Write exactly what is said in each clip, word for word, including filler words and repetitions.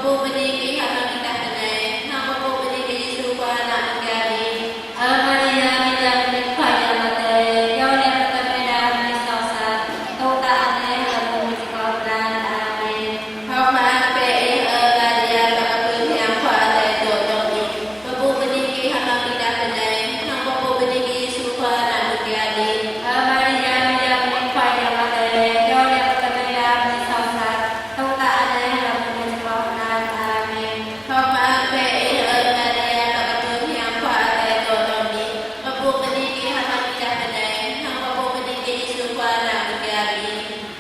Pơpŭ bơni kơ ih amăng ƀing đah kơmơi, hăng pơpŭ bơni kơ Yêsu Khua ană mơ̆ng Maria. Ơ Maria, ƀing đah kơmơi Khua Yang Adai, yua lĕ pơkơmơi đah kơmơi soh sat, tŭ tă anai hăng lăm mông čơkloh pran. Amen. Hơ̆k mơak bĕ ih, ơ Maria, pơkơpưn hiam Khua Adai dŏ hrŏm ih. Pơpŭ bơni kơ ih amăng ƀing đah kơmơi, hăng pơpŭ bơni kơ Yêsu Khua ană mơ̆ng Maria. Ơ Maria, ƀing đah kơmơi Khua Yang Adai, yua lĕ pơkơmơi đah kơmơi soh sat, tŭ tă anai hăng lăm mông čơkloh pran. Amen. Hơ̆k mơak bĕ ih, ơ Maria, pơkơpưn hiam Khua Adai dŏ hrŏm ih. Pơpŭ bơni kơ ih amăng ƀing đah kơmơi, hăng pơpŭ bơni kơ Yêsu Khua ană mơ̆ng Maria.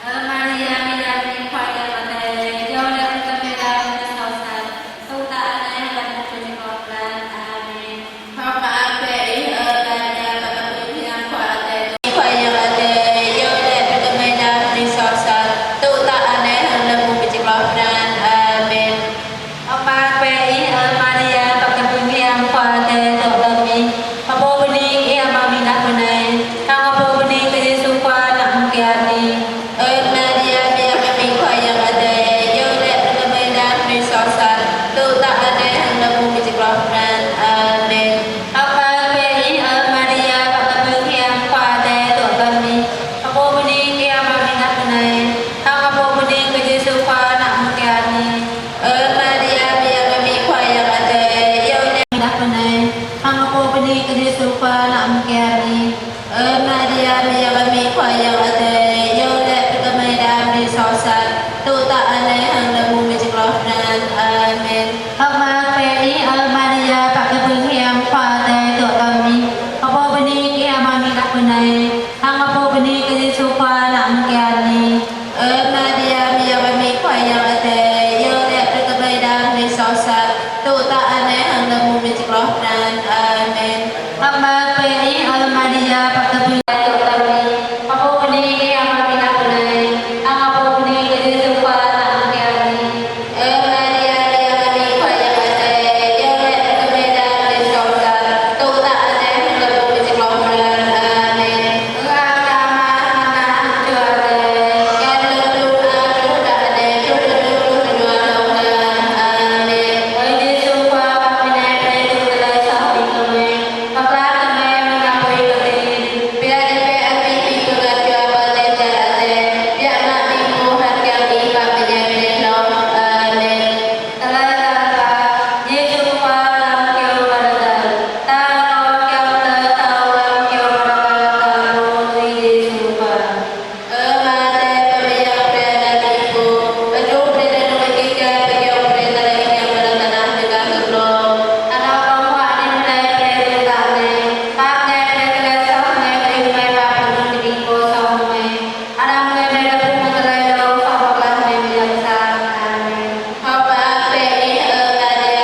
Ơ Maria, ƀing đah kơmơi Khua Yang Adai, yua lĕ pơkơmơi đah kơmơi soh sat, tŭ tă anai hăng lăm mông čơkloh pran. Amen. Hơ̆k mơak bĕ ih, ơ Maria, pơkơpưn hiam Khua Adai dŏ hrŏm ih. Khua Yang Adai, yua lĕ pơkơmơi đah kơmơi soh sat, tŭ tă anai hăng lăm mông čơkloh pran. Amen. Hơ̆k mơak bĕ ih, ơ Maria, pơkơpưn hiam Khua Adai dŏ hrŏm ih. Pơpŭ bơni kơ ih amăng ƀing đah kơmơi, hăng pơpŭ bơni kơ Yêsu Khua ană mơ̆ng Maria. Ơ Maria, ƀing đah kơmơi Khua Yang Adai, yua lĕ pơkơmơi đah kơmơi soh sat, tŭ tă anai hăng lăm mông čơkloh pran. Amen. Hơ̆k mơak bĕ ih, ơ Maria, pơkơpưn hiam Khua Adai dŏ hrŏm ih. Pơpŭ bơni kơ ih amăng ƀing đah kơmơi, hăng pơpŭ bơni kơ Yêsu Khua ană mơ̆ng Maria. Ơ Maria, ƀing đah kơmơi Khua Yang Adai, yua lĕ đah kơmơi, hăng pơpŭ bơni kơ Yêsu Khua ană mơ̆ng Maria. Ơ Maria, ƀing đah kơmơi Khua Yang Adai, yua lĕ pơkơmơi đah kơmơi soh sat, tŭ tă anai hăng lăm mông čơkloh pran. Amen. Hơ̆k mơak bĕ ih, ơ Maria, pơkơpưn hiam Khua Adai dŏ hrŏm ih. Pơpŭ bơni kơ ih amăng ƀing đah kơmơi, hăng pơpŭ bơni kơ Yêsu Khua ană mơ̆ng Maria. Ơ Maria, ƀing đah kơmơi Khua Yang Adai, yua lĕ pơkơmơi đah kơmơi soh sat, tŭ tă anai hăng lăm mông čơkloh pran. Amen. Hơ̆k mơak bĕ ih, ơ Maria, pơkơpưn hiam Khua Adai dŏ hrŏm ih. Pơpŭ bơni kơ ih amăng ƀing đah kơmơi, hăng pơpŭ bơni kơ Yêsu Khua ană mơ̆ng Maria. Ơ Maria, ƀing đah kơmơi Khua Yang Adai, yua lĕ pơkơmơi đah kơmơi soh sat, tŭ tă anai hăng lăm mông čơkloh pran. Amen. Ơ Ama, Ană, hăng Jua Adai. Kiăng lơ̆m đŭt ang truh đah adai, truh tơdruă truh tơnua hlâo hlâo. Amen. Ơ Yêsu Khua, pap mơñai brơi tui tơlơi soh ƀing gơmơi, pơklaih gơmơi mơ̆ng apui kơdih. Brơi bĕ abih ƀing bơngăt jua pơ lĕ čar adai, biă mă ƀing pô hăng kiăng ih pap mơñai brơi hloh. Amen. Tơlơi tal pă, Yêsu Khua lăng kơyâo mơrơđah. Ta rơkâo kiăng tơlơi thâo lăng kơyâo mơrơđah ta pô tui Yêsu Khua. Ơ Ama Adai pơmơyang brơi anăn ih pô, pơtruh brơi anăn ih kiăng pơkơyâo brơi tơlơi ih kiăng mơ̆ng lŏn tơnah tơgah kơ glông. Anŏ kâo mơ̆ng adai brơi brơi tui anai, pap mơñai brơi tơlơi soh mơñai brơi kơ mơi pap mơ̆ng ƀing pô soh kơ mơi. Anăm mơñai mơi đăp ƀu mơ̆ng tơlơi đăo, samơ̆ pơklaih mơi mơ̆ng yang jhat. Amen. Hơ̆k mơak bĕ ih, ơ Maria.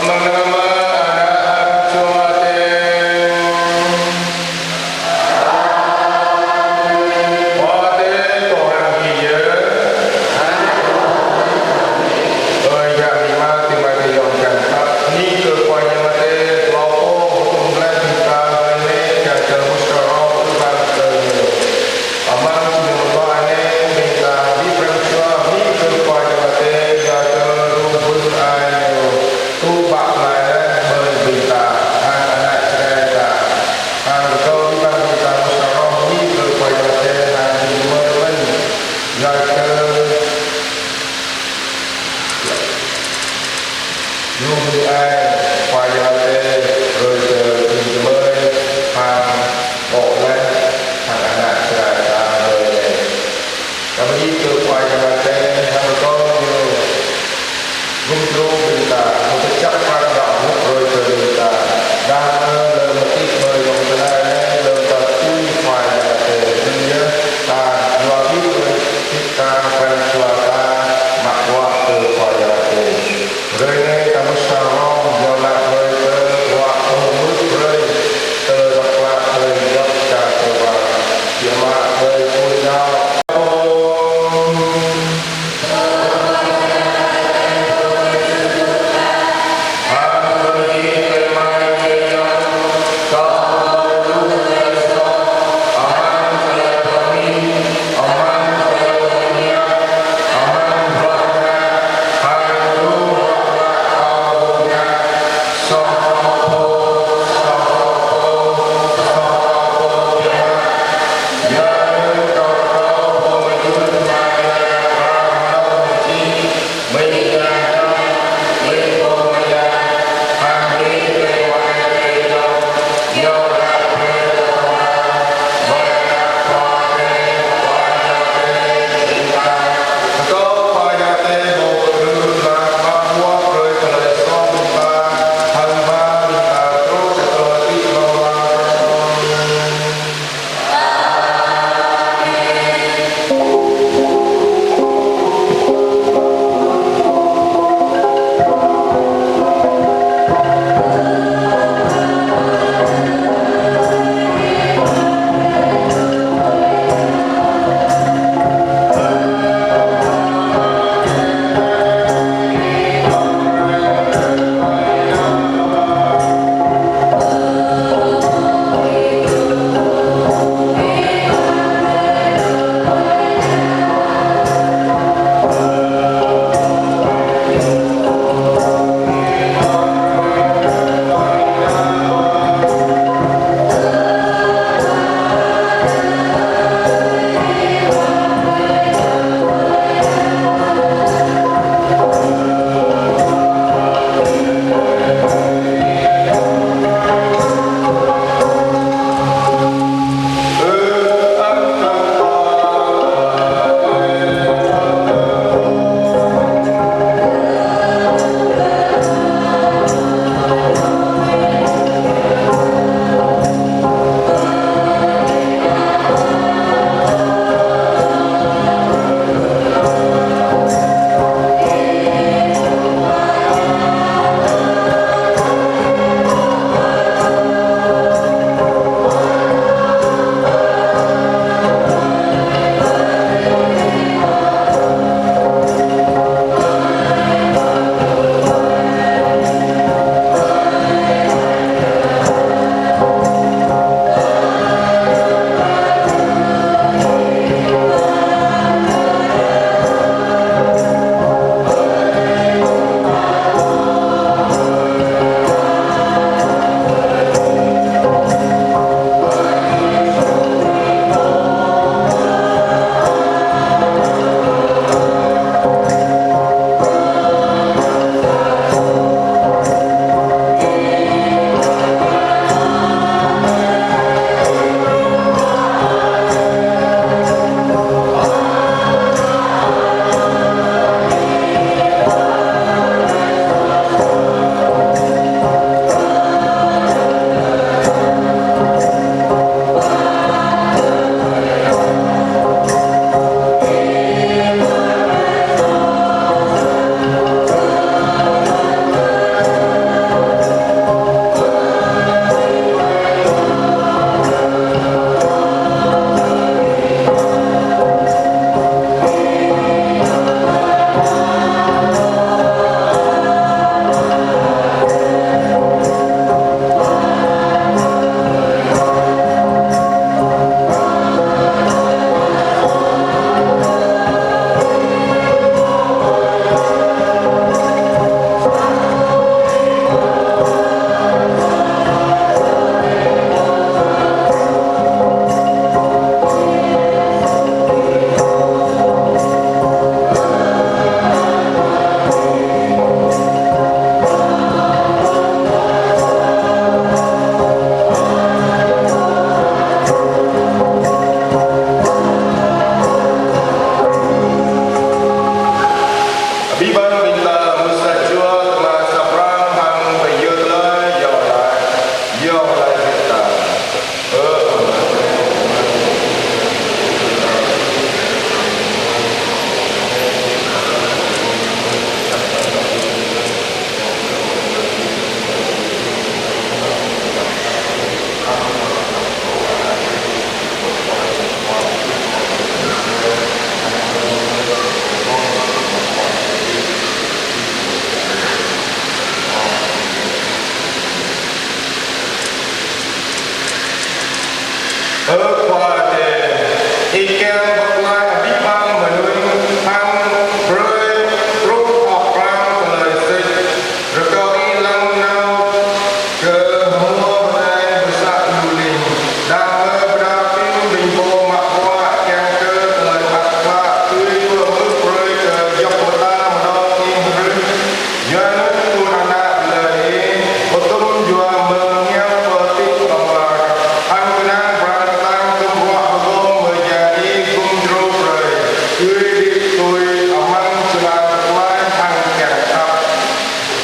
Amăng anăn Ama, Ană, hăng Jua Adai. Khua Adai kâo hăng ih yơh. Ơi Yang lima, Timoteus yang keempat, ni kơ Khua Yang Adai, klâo pô hơdôm laih ƀing ta hrơi anai, čang kơ mơsarong ư ban kơ Ñu. Amăng jơnum dua anai, ƀing ta ƀu pran jua, ni kơ Khua Yang Adai, yua kơ ruh bưng ai Ñu, tŭ bă plai laih ƀơi ƀing ta, hăng ană Jrai ta. Hăng rơkâo ƀing ta mơsarong, ni kơ Khua Yang Adai, hăng ƀing gơmơi mơ̆n, yua kơ Ñu bưng ai Khua Yang Adai brơi kơ ƀing gơmơi hăng pô laih hăng ană Jrai ta hrơi anai. Kâo bơni kơ Khua Yang Adai hăng rơkâo Ñu gum djru ƀing ta, Ñu pơčah pran đaŏ hiăp brơi kơ ƀing ta. Đang lơ mơtĭt ƀơi lŏn tơnah anai, lơ̆m ta tui Khua Yang Adai, anŭn yơh ta yua ƀing ta pran jua ta mă bruă kơ Khua Yang Adai. Hrơi anai ta mơsarong yua lăp hrơi tơ bruă pơhmư̆ hrơi tơ dăp klă ƀơi djŏp čar tơwang, biă mă ƀơi phŭn đaŏ.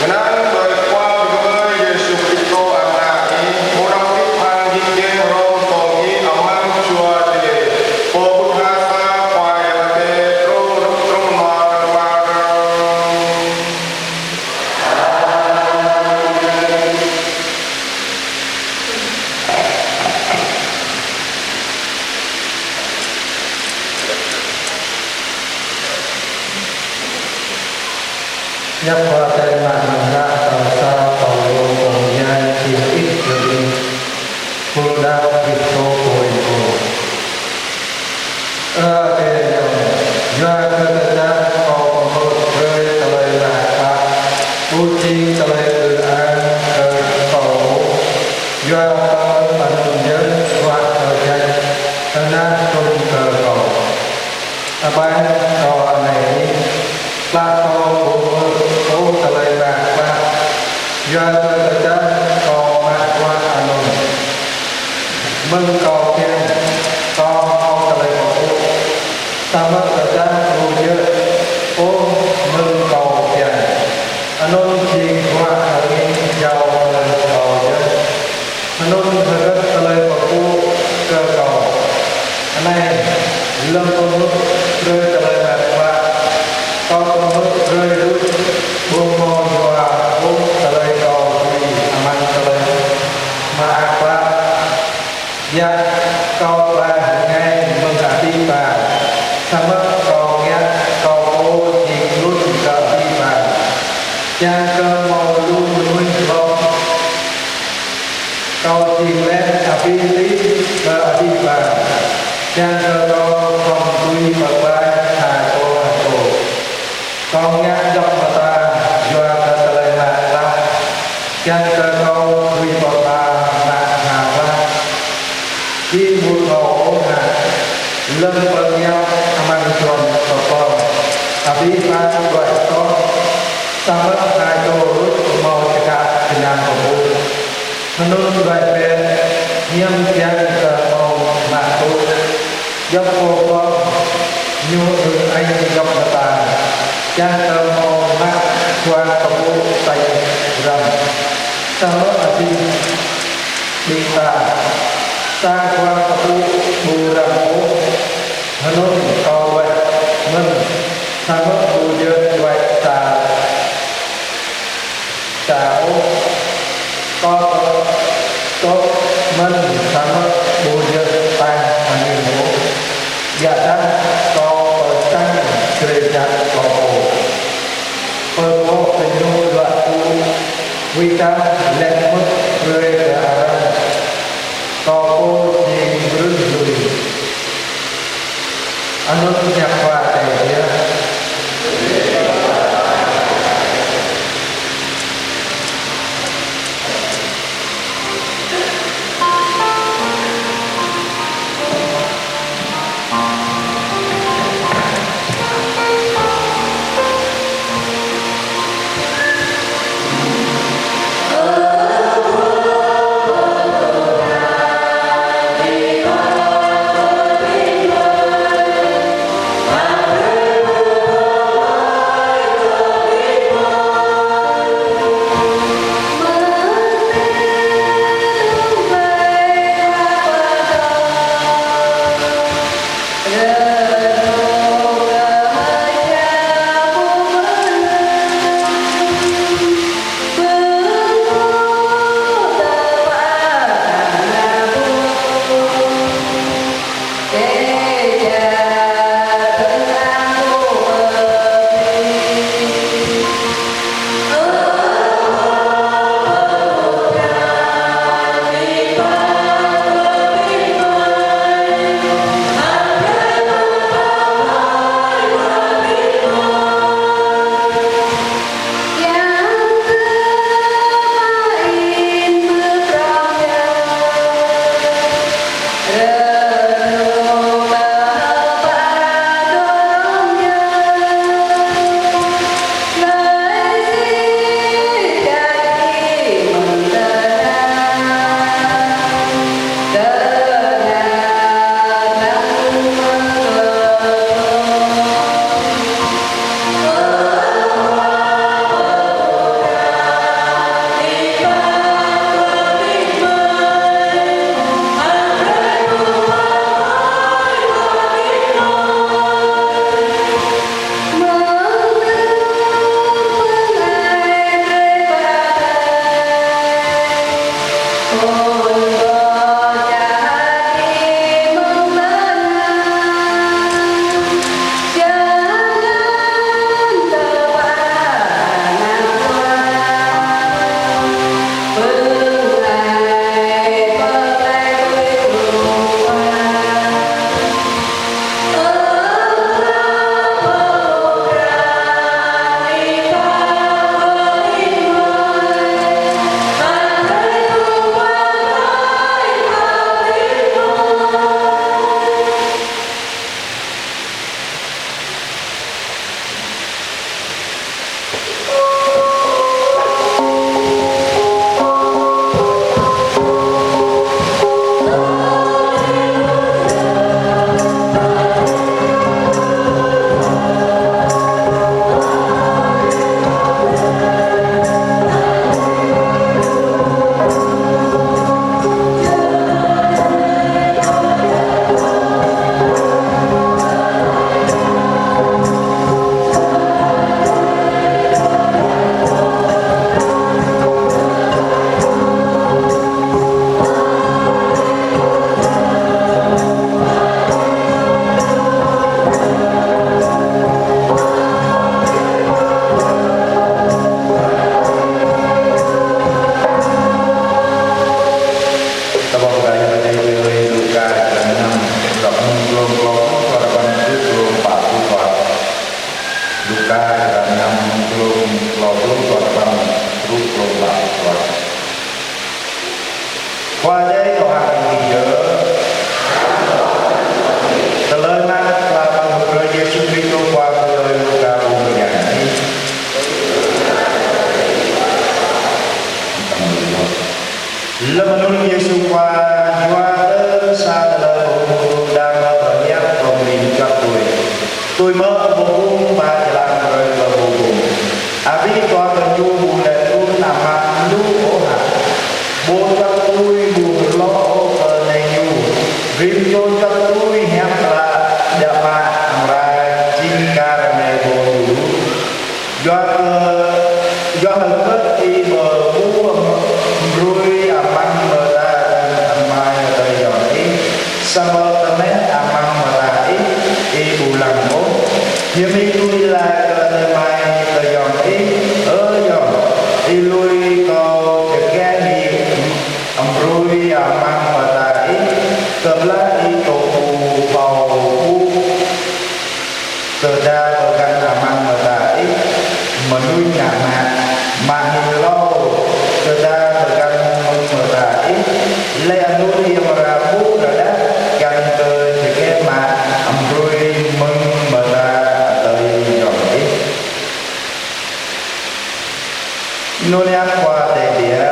Kơnang đơi Khua Ƀing Adai Yêsu Kristô Ană Ih, Pô dŏ hơdip hăng jing jeng hrŏm hăng Ih amăng Jua Adai, Pô Pơtha Sa Khua Yang Adai, truh truh mơ̆n amăng arăng. Hiăp Khua Adai mơ̆ng hră tal sa Pôlô pô mơyang čih ih kơ ƀing pô đaŏ Kristô pô ih pô. Ơ adơi ayŏng, yua kơ tơdah kâo pơhmư̆ brơi tơlơi mơak klă, ƀu jing tơlơi ư-ang kơ kâo ôh, yua kơ anŭn yơh ruă kơ jač tơnah trŭn kơ kâo. Abih kâo anai nih, klă kâo ƀu hmư̆ ôh tơlơi mơak klă, yua kơ tơdah kâo mă bruă anŭn, mơ̆ng kâo kiăng, kâo hmâo tơlơi pơpŭ. Samơ̆ tơdah ƀu djơ̆ ôh mơ̆ng kâo kiăng, anŭn jing bruă hơngĭn jao mơ̆ng kâo yơh. Anŭn hơgĕt tơlơi pơpŭ kơ kâo? Anai, lơ̆m pơhmư̆ brơi tơlơi mơak klă, kâo pơhmư̆ brơi đôč, ƀu hmâo yua ôh tơlơi kâo dưi amăng tơlơi mơak klă. Yua kâo ba rơngai mơ̆ng abih bang, samơ̆ kâo ngă kâo pô jing mơnuih kơ abih bang, kiăng kơ hmâo lu mơnuih lom. Kâo jing laih abih tih kơ abih bang, kiăng kơ kâo khŏm dưi pơklaih ha čô ha čô. Kâo ngă djŏp mơta yua kơ tơlơi mơak klă, kiăng kơ kâo dưi pơpha mă ha klă. Či mŭt kâo ôh hă, lơ̆m pơngiăo amăng čuăn pơpơ̆ng, abih bang đuaĭ soh, samơ̆ ha čô đôč hmâo čơkă kơnang pơpŭ. Anŭn đuaĭ bĕ, hiam kiăng kơ hmâo mă tŭ. Djŏp pô pơ̆ng, ñu ư-ang djŏp mơta, kiăng kơ hmâo mă khua pơpŭ tañ răm. Samơ̆ abih ƀing ta, sa khua pơpŭ ƀu răm ôh. Anŭn kâo đuaĭ mơ̆n, samơ̆ ƀu djơ̆ đuaĭ sa ča ôh. Kâo pơtŏk mơ̆n, samơ̆ ƀu djơ̆ taih angin ôh. Yua dah kâo pơčang drơi jăk kâo pô, pơkŏ kơ ñu luă tŭ, wơ̆t dah laih mơ̆ brơi kơ arăng, kâo pô jing rơ̆ng lui. Anŭn hiăp Khua Adai yơh. Lơm anŭn Yêsu Khua yua tơ̆ng sa tơlơi pơhơdơ̆ng đah mơ̆ kơ hiăp tôm ƀing juăt tui. Tui mơ̆ pơpŭ ba jơlan brơi kơ pơpŭ. Abih dua kơ ñu ƀu lĕ trŭn amăng lu ôh hă. Pô juăt tui ƀu hloh ôh kơ nai ñu. Rĭm čô juăt tui hiam klă biă mă amra jing kar nai pô ñu. Yua kơ, yua hơget ih pơpŭ amruih amăng mơta adơi amai adơi ayŏng ih, samơ̆ tơmeh amăng mơta ih, ih ƀu lăng ôh. Hiư̆m ih tui laĭ kơ adơi amai adơi ayŏng ih, ơ ayŏng, ih lui kâo čơkeh hĭ amruih amăng mơta ih, kơplah ih dŏ ƀu thâo ƀuh tơda pơgăn amăng mơta ih? Mơnuih ngă mă, mă hĭ hlâo tơda pơgăn mơ̆ng mơta ih, laih anŭn ih amra ƀuh rơđah kiăng kơ čơkeh mă amruih mơ̆ng mơta adơi ayŏng ih. Anŭn yơh Khua Adai biă.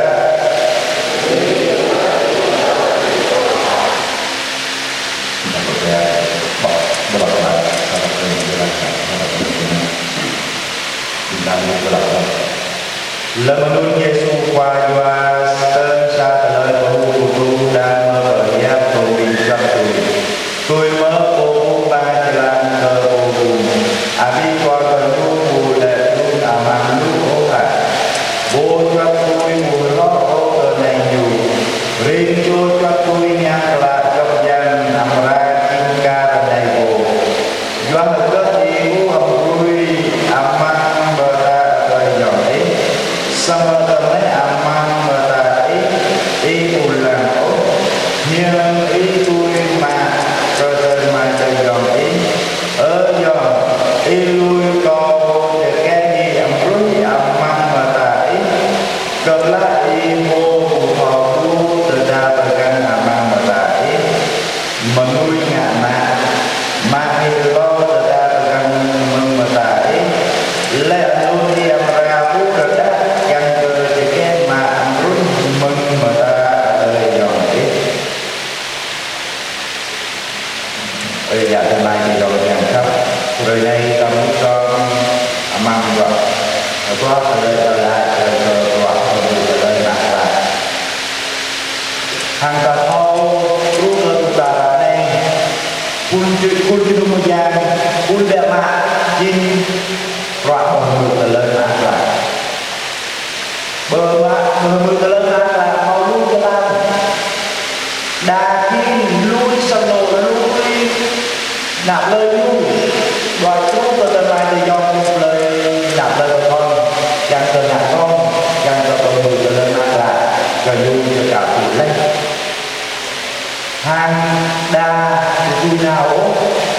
Lơm anŭn Yêsu Khua yua tơ̆ng sa tơlơi pơhơdơ̆ng đah mơ̆ kơ hiăp tôm ƀing juăt tui. Tui mơ̆ pơpŭ ba jơlan kơ pơpŭ. Abih dua kơ ñu ƀu lĕ trŭn amăng lu ôh hă. Pô juăt tui ƀu hloh ôh kơ nai ñu. Rĭm čô juăt tui hiam klă djŏp djang amra jing kar nai pô. Yua hơget ih pơpŭ amruih amăng mơta adơi ayŏng ih, samơ̆ tơmeh amăng mơta ih, ih ƀu lăng ôh? Hiư̆m ih tui mă kơ adơi amai adơi ayŏng ih, ơ ayŏng, ih lui kâo čơkeh hĭ amruih amăng mơta ih, kơplah ih ƀu thâo ƀuh tơda pơgăn amăng mơta ih? Mơnuih ngă mă, mă hĭ hlâo tơda pơgăn mơ̆ng mơta ih, laih anŭn ih amra ƀuh rơđah kiăng kơ čơkeh mă amruih mơ̆ng mơta adơi ayŏng ih. Ơi yă adơi amai adơi ayŏng kiăng khăp, hrơi anai ta mŭt amăng bruă, bruă tơlơi tơlơi, tơlơi bruă, tơlơi mơak klă. Hăng ta thâo truh kơ tŭ ta ră anai, phun jui, phun jui mơyang, phun biă mă, jing bruă pơhmư̆ tơlơi mơak klă. Pơhmư̆, pơhmư̆ tơlơi mơak klă hmâo lu jơlan. Đa kơ lui sang anô̆, lui ană plơi ñu, đuaĭ truh kơ adơi amai adơi ayŏng plơi, ană plơi pơthon, kiăng kơ ngă gơ̆ng, kiăng kơ pơhmư̆ tơlơi mơak klă kơ ñu čơkă tŭ laih. Hăng đa tui nao ôh,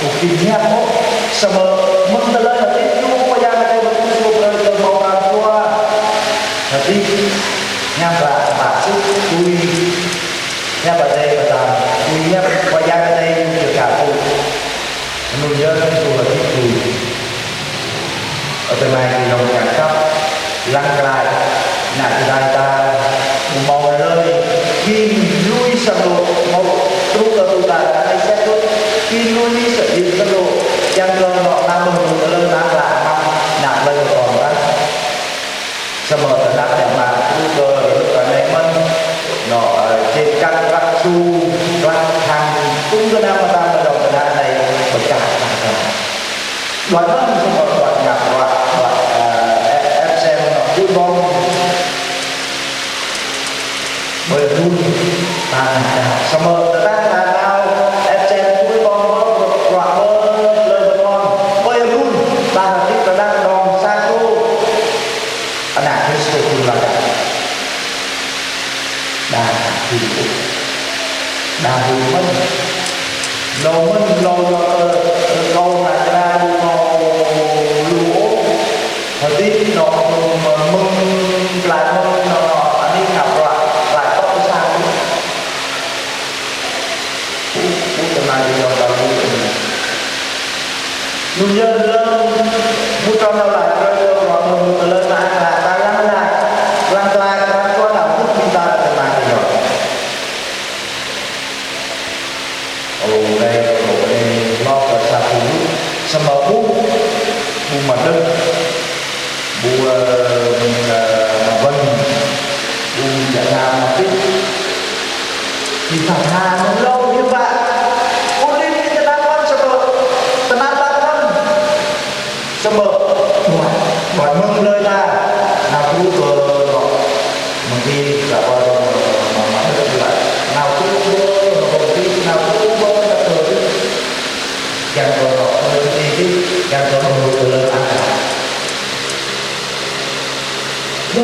tui kơ hiam ôh, samơ̆ mơ̆ng tơlơi hơdip ñu Khua Yang Adai pơtô brơi kơ hmâo pran jua hơdip hiam klă, pă sĭt tui hiăp Adai pơtă, tui hiăp Khua Yang Adai ñu čơkă tŭ. Anŭn yơh tui hơdip tui. Ơ adơi amai adơi ayŏng kiăng khăp, lăng glaĭ, ană čơđai ta, ƀu hmâo hlơi, kin lui sang anô̆, hmâo truh kơ tŭ ta, anai sĕt đôč, kin lui sang, kin sang anô̆, kiăng kơ anŏ ană mơnuih tơlơi mơak klă amăng ană plơi pơthon ta. Samơ̆ tơnap biă mă truh kơ rơnŭk rơnai mơ̆n, anŏ, ơ, čĕt kăk prăk su, prăk hăng, tŭm gơnam mơtam kơ dŏ tơnap anai, pơkă ta. Đuaĭ mơ̆n samơ̆ đuaĭ ngă bruă, đuaĭ, ơ, ĕp, ĕp sem anŏ, ƀuih ƀong. Ƀơi run, ta nao. Samơ̆ tơdah ta nao, ĕp sem ƀuih ƀong, bruă, bruă, ƀơi, ƀơi run, ta hơdip tơdah dong sa čô. Ană Kristô ƀu lăng. Đa hư ôh. Đa hư mơ̆n. Nao mơ̆n, nao yua kơ, nao ngă čơđai ƀu nao lu ôh. Hơdip nao mơ̆ng, mơ̆ng, glaĭ mơ̆ng, nao, nao, anih ngă bruă, glaĭ tŏk pơ sang. Ƀu, ƀu tơnap adơi ayŏng ta lu ôh. Anŭn yơh lơm mŭt tơnap laĭ brơi kơ bruă mơnuih tơlơi mơak klă ta lăng glaĭ, lăng glaĭ, lăng čuă ta mŭt ƀing ta tơnap adơi ayŏng.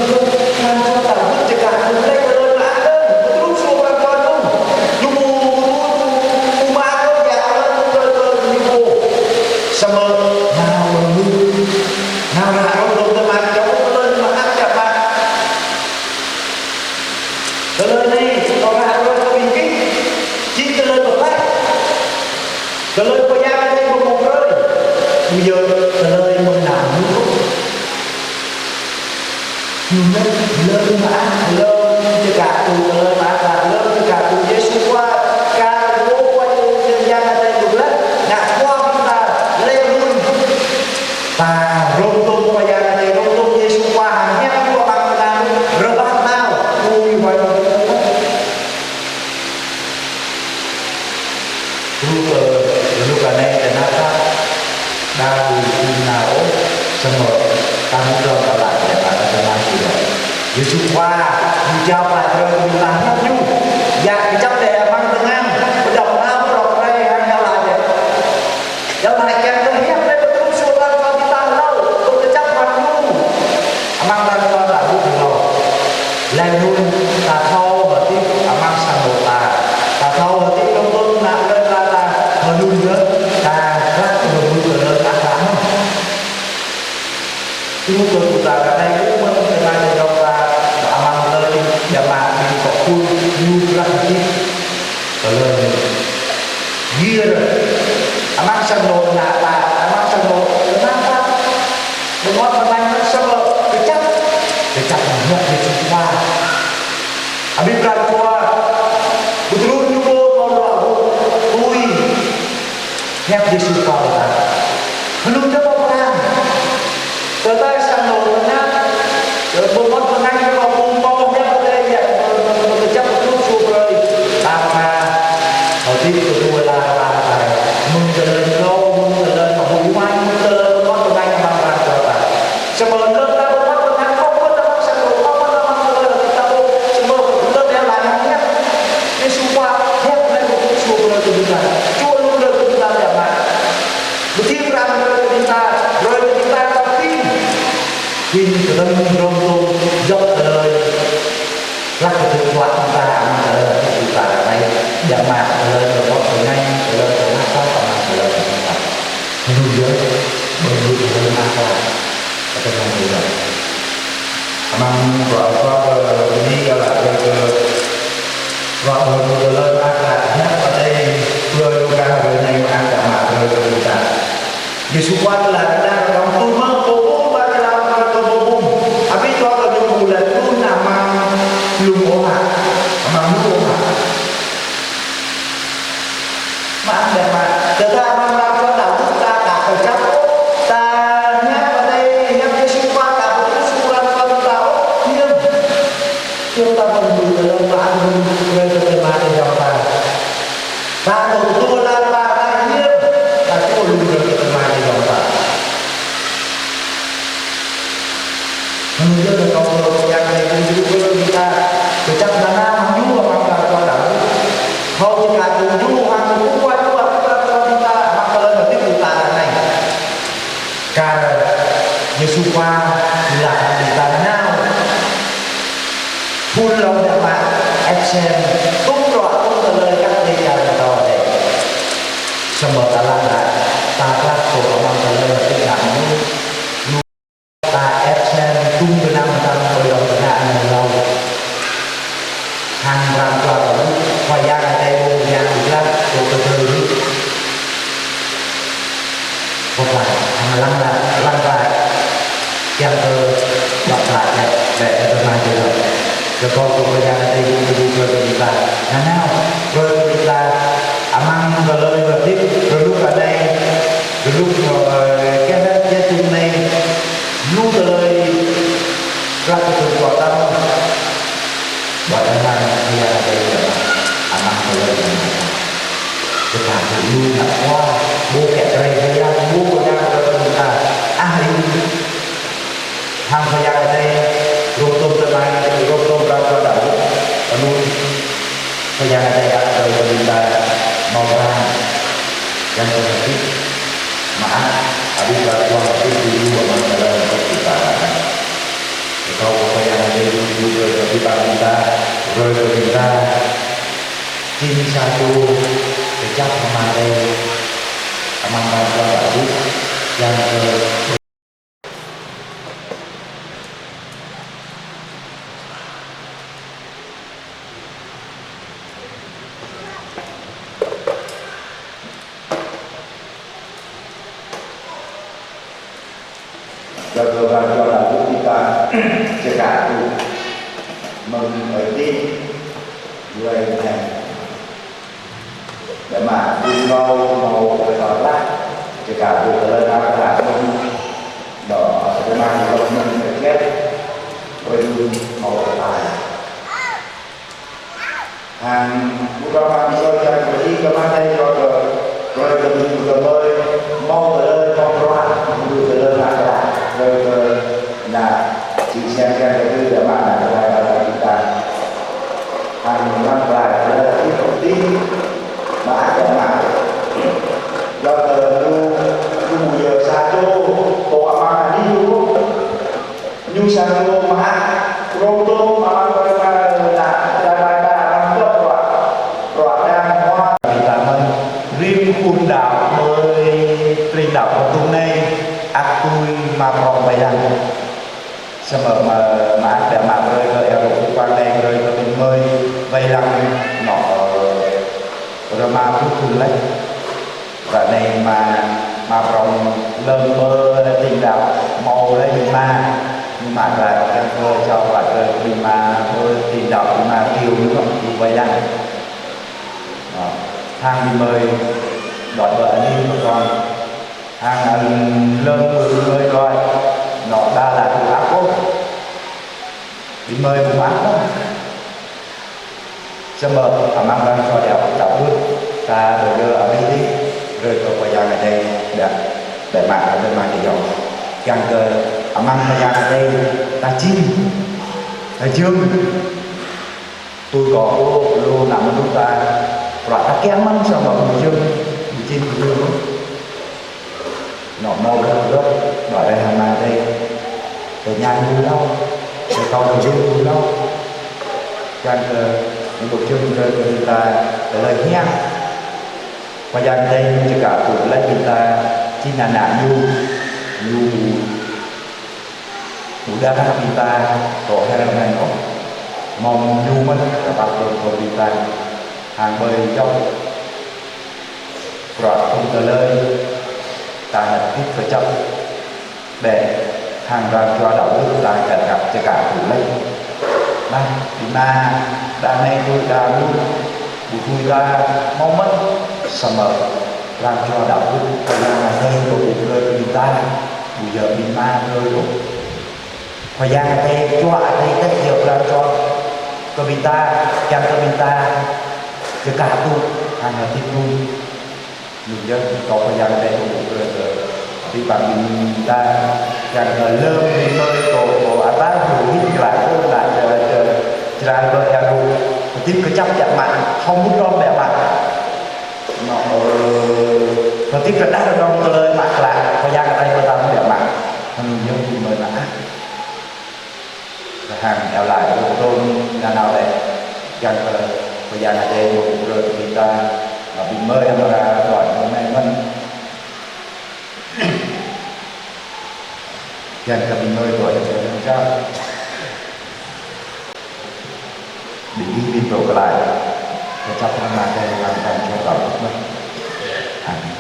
Pran jua ta wơ̆t čơkă tŭ lĕ tơlơi mơak anŭn, pơtrŭt sua pran jua anŭn. Ñu pô, pô, pô, pô mă kơ ya anŭn tơlơi tơlơi ñu pô. Samơ̆ nao mơ̆ng ñu. Nao ră rơ̆ng dŏ tơmai čô tơlơi mơak čă mă. Tơlơi anai, tơlơi ră rơ̆ng tơlơi kih. Jing tơlơi pơklaih. Tơlơi pơyang anai pơmŭk brơi. Ƀu djơ̆ tơlơi mơ̆ng ană mơnuih. Ñu mơ̆n lơ̆m mơak, lơ̆m čơkă tŭ, lơ̆m mơak, lơ̆m čơkă tŭ Yêsu Khua, kar pô pô ñu nhân dân anai pơblah, ngă Khua ƀing ta lĕ lui. Ta rơ̆ng tơm pơyang anai, rơ̆ng tơm Yêsu Khua, hăng hiăp Khua ƀăng tơngan, rơbat nao, ui hoai. Truh kơ rơnŭk anai tơnap tap, đa ƀu ƀu nao ôh, samơ̆ ta hmư̆ lŏm tơlơi lĕ ta tơnap tap. Yêsu Khua, Ñu jao pơala brơi kơ ƀing ta hiăp Ñu, djă kơjăp lĕ amăng tơngan, pơđŏk nao pơđŏk rai hăng Ñu laĭ lĕ. Yua anŭn kiăng kơ hiăp anai pơtrŭt sua pran jua ƀing ta hlâo, pơkơjăp hăng Ñu. Amăng pran jua ta ƀu hlâo. Laih anŭn ta thâo hơdip amăng sang anŏ ta. Ta thâo hơdip lŏm tơm ană plơi pla ta, hơnŭn yơh ta hlak tơlơi mơak ta anŭn. Truh kơ tŭ ta ră anai ƀu mơ̆n tơngan dŏ ta, amăng tơlơi biă mă ƀing kŏ khul ñu hlak hơdip. Tơlơi anai. Gir. Amăng sang anŏ ană ta, amăng sang anŏ ană ta. Bơngơ̆t bơngañ mơ̆n samơ̆ kơjăp. Kơjăp mơ̆n hiăp Yêsu Khua. Abih pran jua. Pơtrŭt ñu pô thâo luă gŭ. Tui. Hiăp Yêsu Khua ta. Hơnŭn tơpă pran. Tơdah sang anŏ ană, bơngơ̆t bơngañ kơ ƀing pô hiăp Adai yơh, kơjăp pơtrŭt sua brơi. Ta pha, hơdip kơ tui la ta pha. Mơ̆ng tơlơi hlâo, mơ̆ng tơlơi mă ƀu huai, mơ̆ng tơlơi bơngơ̆t bơngañ amăng pran jua ta. Samơ̆ lơ̆m ta bơngơ̆t bơngañ, kâo ƀu ta mă sang anŏ, kâo ƀu ta mă tơlơi, ta ƀu, samơ̆ lơ̆m ta laĭ hiăp. Yêsu Khua, hiăp anai pơtrŭt sua brơi kơ ƀing ta. Čuă lu brơi kơ ƀing ta biă mă. Pơtĭ pran brơi kơ ƀing ta, brơi kơ ƀing ta thâo khĭn. Khĭn kơdơ̆ng rơ̆ng tơm djŏp tơlơi. Hlak kơ tơlơi kuat ƀing ta, amăng tơlơi hlak kơ ƀing ta anai. Biă mă tơlơi tơlơi bơngañ, tơlơi tơlơi mơak ta, amăng tơlơi hlak kơ ƀing ta. Hơnŭn yơh, ƀơi tơlơi mơak ta. Kơ tơlơi mơak ta. Amăng bruă Khua pơmĭn kơ laĭ kơ, kơ bruă pơmĭn tơlơi mơak ta, hiăp Adai, ƀơi Luka ƀơi anai mơak ta mă brơi kơ ƀing ta. Yêsu Khua tơlơi ta đang kơ tui mơ̆ng pô ƀun ba tơlơi kơ pô ƀun. Abih djơ̆ kơ ñu ƀu laĭ tui ană amăng lŏm ôh hă, amăng lŏm ôh hă. Mă biă mă, tơdah amăng pran jua Daud ta ka kơjăp, ta hiăp Adai, hiăp Yêsu Khua ka pơtrŭt sua pran jua ta ôh, hiư̆m. Hiư̆m ta ƀu ƀu tơlơi mă anŭn brơi kơ tơma ayŏng ta. Ta ƀu tŭ tơlơi mă ta hiư̆m, ta čuă lu brơi kơ tơma ayŏng ta. Hơnŭn yơh kâo pơhiăp kơ ƀing gơñu ƀing ta kơjăp nanao hăng ñu amăng pran jua ta. Thâo čơkă tŭ ñu hăng ñu kuat kuat pran jua ta amăng tơlơi hơdip ta ră anai. Kar Yêsu Khua laĭ ƀing ta nanao. Phun lŏm biă mă, absent, tŭm bruă, tŭm tơlơi kah dêh čar pơtao adai. Samơ̆ ta lăng laĭ, ta hlak tŭ amăng tơlơi hơdip ană mơnuih. Ta absent tŭm gơnam mơtam ƀơi lŏn tơnah anai hlâo. Hăng pran jua ta, Khua Yang Adai ƀu kiăng ƀu glăk, ƀu kơtơ̆ rư̆. Ƀu glăk, hăng lăng laĭ, lăng laĭ. Kiăng kơ ƀă glăk, lĕ, lĕ, tơnah jơlan. Kơ kâo kơ Khua Yang Adai ƀu kơtơ̆ rư̆ kơ ƀing ta. Nanao, brơi kơ ƀing ta, amăng tơlơi hơdip, rơnŭk anai, rơnŭk, ơ, kơ hơdip anai, lu tơlơi hlak kơ tơlơi kuat ta. Ƀă tơngan Khua Yang Adai yơh, amăng tơlơi anai. Kơ ta ƀu lu ngă Khua, ƀu kiăng rai Khua Yang, ƀu Khua Yang rai kơ ta. Ah, ih. Hăng Khua Yang Adai, rơ̆ng tơm tơmai, rơ̆ng tơm pran jua Daud. Anŭn, Khua Yang Adai ăt brơi kơ ƀing ta mơ̆ng pran. Yang kơ hơdip, mơak, abih pran jua hơdip lu amăng tơlơi hơdip ta. Kâo kơ Khua Yang Ƀing ta, brơi kơ ƀing ta, jing sa čô kơčăp hăng Ama Adai, amăng ƀing ta ƀu djơ̆, yang kơ Yua kơ ră anai ƀing ta čơkă tŭ mơ̆ng ơi adai, yua anŭn. Đah mă ƀing hmâo, hmâo tơlơi hơ̆k mơak, čơkă tŭ tơlơi hơ̆k mơak mơ̆ng, đah mă ƀing hmâo tơlơi hơ̆k mơak, ƀing hmâo tơlơi Hăng ƀu djơ̆ mă soi čar kơ ih kơ mă tơlơi yua kơ, brơi kơ ƀing gơmơi hmâo tơlơi hmâo bruă, ƀu djơ̆ tơlơi mă bruă, brơi kơ ană čư̆ čan kiăng kơ tŭ đah mă ană tơlơi mă bruă ƀing ta. Hăng lăng tơlơi tơlơi ih kơ tŭ mă đah mă. Yua kơ lu, lu yơh sa čô, pô amăng anai lu. Ñu sa čô mơak, rông tôm amăng ƀơi ƀơi ană, ƀơi ƀơi ta amăng tơlơi bruă, bruă đang hmua. Ƀing ta mơ̆n, rĭm khul đăo ƀơi, tring đăo kơ tŭ anai, ăt tui mă prŏng wai lăng. Samơ̆ mă, mă đah mă brơi kơ eo rŏk pơpă đang brơi kơ ƀing gơmơi wai lăng, nŏ, ơ, rơma pluh thŭn laih. Ră anai mă, mă prŏng lơ̆m ƀơi tring đăo hmâo laih ƀing mă, ƀing mă ră kiăng kơ čao ră kơ ƀing mă ƀơi tring đăo ƀing mă kiêu ñu nŏ ƀu wai lăng. Ơ, hăng ƀing gơmơi đuaĭ ƀơi anai pơkŏn. Hăng, ơ, lơ̆m ƀing gơmơi đuaĭ, nŏ đa lă ƀu ăt ôh. Ƀing gơmơi ƀu ăt ôh. Samơ̆ amăng arăng čua đăo, đăo ƀuh, ta ƀu djơ̆ abih bang, brơi kơ Khua Yang Adai đah, đah mă, đah mă kơ yơh. Kiăng kơ amăng Khua Yang Adai, ta jing, ta jing. Tui kâo ôh, lu ană mơnuih ta, bruă ta kiăng mơ̆n samơ̆ ƀu jing, ƀu jing ƀu jing ôh. Nŏ hmâo gơ̆ gơ̆, đuaĭ rai hăng Ama Adai. Tơña lu hlâo, tơkâo lu hlâo. Kiăng kơ ñu ƀu jing brơi kơ ƀing ta tơlơi hiam. Khua Yang Adai ñu čơkă tŭ laih ƀing ta, jing ană ñu, ñu ƀu đa ƀing ta, tŏ hăng anŭn ôh. Mơ̆ng ñu mơ̆n, kơpă tơlơi kơ ƀing ta, hăng ƀơi djŏp bruă phung tơlơi, ta hơdip kơčăp, bĕ, hăng arăng čua đăo ƀuh ta čơkă, čơkă tŭ laih. Nah, ƀing mă, đa anai tui đa lu, ƀu tui ta, hmâo mơ̆n, samơ̆ arăng čua đăo ƀuh, Khua Yang Adai ƀu brơi kơ ƀing ta, ƀu djơ̆ ƀing mă brơi ôh. Khua Yang Adai čua Adai tĕ yơh arăng čua kơ ƀing ta, kiăng kơ ƀing ta čơkă tŭ hăng hơdip lu. Ñu yơh kơ Khua Yang Adai ƀu brơi kơ abih bang ƀing ta, kiăng kơ lơ̆m ƀing gơmơi kơ, kơ atai ƀu hĭ glaĭ kơ ană čơ, čơ, Jrai ƀơi eo rŏk, hơdip kơčăp biă mă, hmâo mŭt hrŏm biă mă. Nŏ, ơ, hơdip rơđah rơđông tơlơi mă klă, Khua Yang Adai ƀơi ta biă mă. Hăng yơh ƀing gơmơi mă ah. Hăng eo laĭ ƀu tôm nanao lĕ, kiăng kơ Khua Yang Adai ƀu brơi kơ ƀing ta, mă ƀing gơmơi amra đuaĭ mơ̆ng anai mơ̆n. Kiăng kơ ƀing gơmơi đuaĭ mơ̆ng anai mơ̆n. Ƀing gih ƀing dŏ glaĭ, kơčăp hăng Ama Adai lăng tơlơi čua đăo ƀuh mơ̆n. Amen.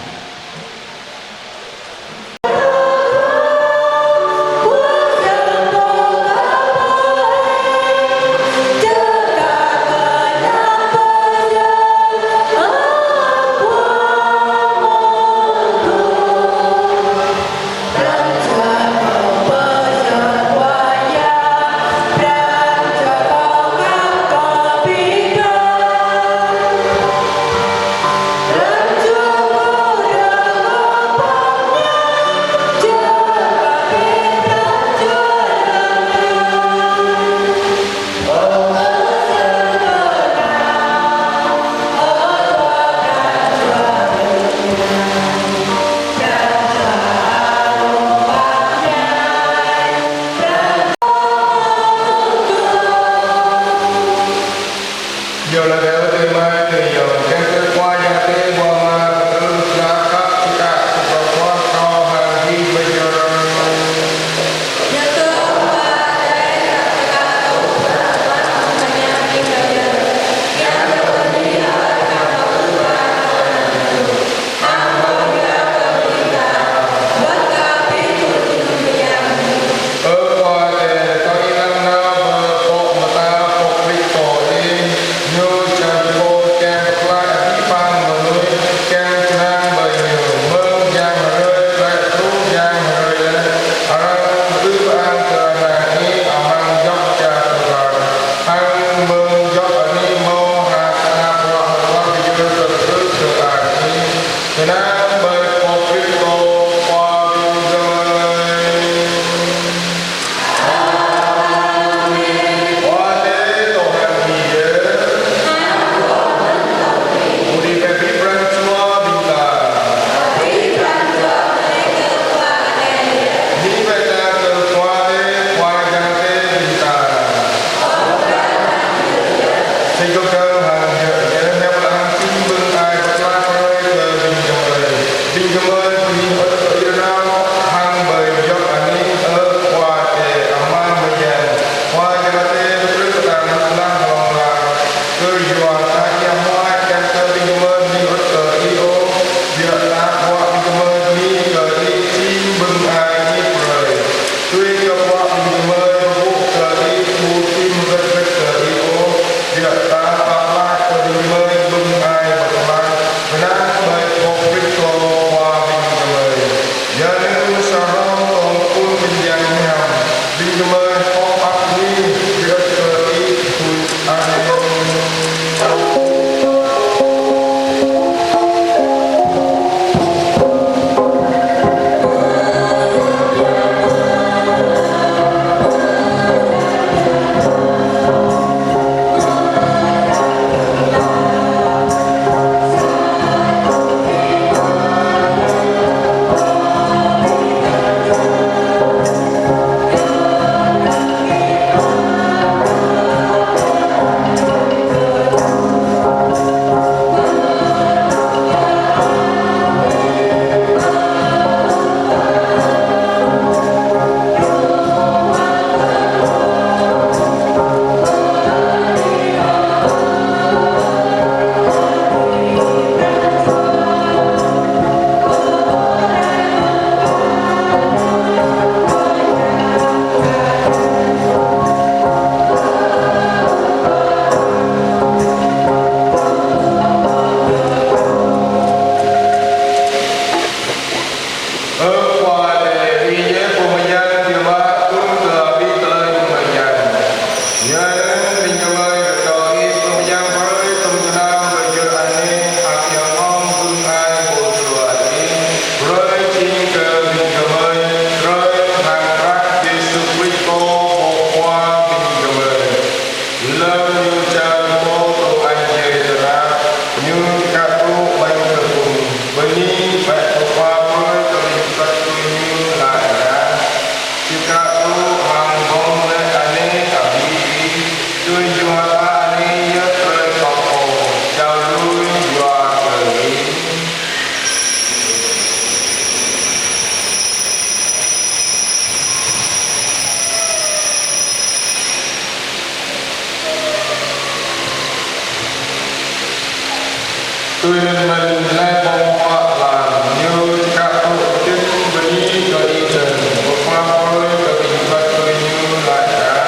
Tui anŭn mơ̆n, laih bơwă lăng, ñu čơkă tŭ čing bơni kơ Ih dơ̆ng, pơpă brơi kơ ƀing juăt tui Ñu laĭ kah: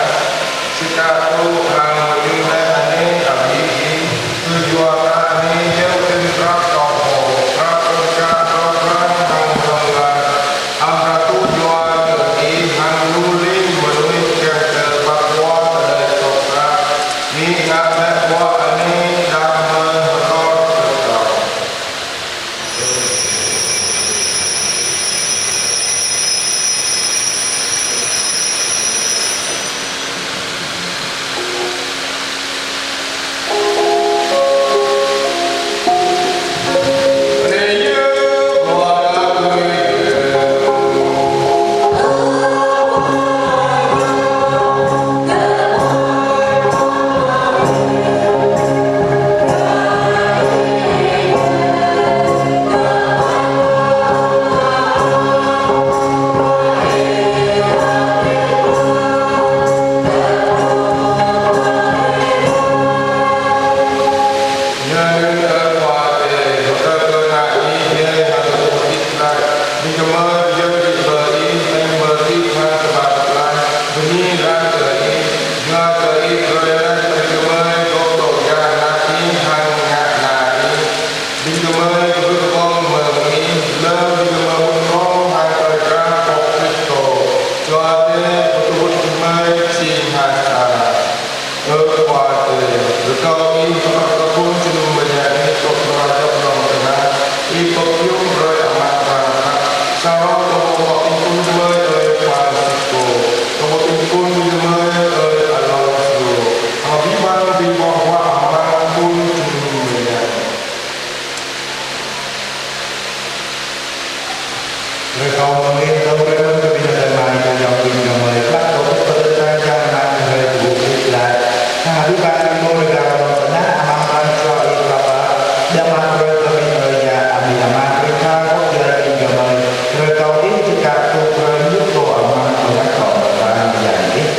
Čơkă tŭ hăng mơyŭn laih anai abih ih, kơyua kơ anai yơh tơlơi krăp kâo pô, krăp kơ čơkă tŭ krăn hăng hlŏng lar, amra tŭ yua kơ Ih hăng lu ling mơnuih kiăng kơ pơkua tơlơi tŏ krăp. Ih ngă bĕ bơwă anai đah mơ̆ hơdơr kơ kâo. Ơ Khua Adai, hơdơr kơ ană Ih, Ih hăng tơlơi hơdip glaĭ. Ƀing gơmơi pơyơr đĭ bơni Ih, tơña bơni Ih hăng tơpă tơpă, bơni răng kơ Ih, yua kơ Ih brơi laih kơ ƀing gơmơi dŏ dŏ gah ană Ih hăng ngă ană Ih. Ƀing gơmơi kơkuh kơkuh mơ̆ng Ih, lơ̆m ƀing gơmơi mŭt hrŏm hăng tơlơi krăn pô Kristô, Khua Adai pơtŭ gơmơi jing hăng sa. Ơ Khua Adai, rơkâo Ih pơkŏn kơ phung jơnum mơyang Ih dŏ pơrơđah lŏn tơnah, Ih pơpŭ brơi amăng pran jhat, sa rŏng kơ ƀing gơmơi ơi Francisco, kơ ƀing gơmơi ơi Alonso, hăng abih bang ƀing gơmơi amăng phung jơnum mơyang. Rơkâo mơ̆ng Ih tơlơi brơi mơ̆n kơ ƀing adơi amai ayŏng ƀing gơmơi, hlak dŏ pơtơ̆ tơ̆ng čang anăn hrơi tuh ƀuh glaĭ. Hăng abih bang ƀing pô rơgao lŏn tơnah amăng pran jua Ih pơpă, đah mơ̆ brơi kơ ƀing ơi yă, amĭ ama, ƀing khua kŏ yă ƀing gơmơi. Rơkâo Ih čơkă tŭ brơi ñu pô amăng tơnah kŏ pơpă mơyang Ih.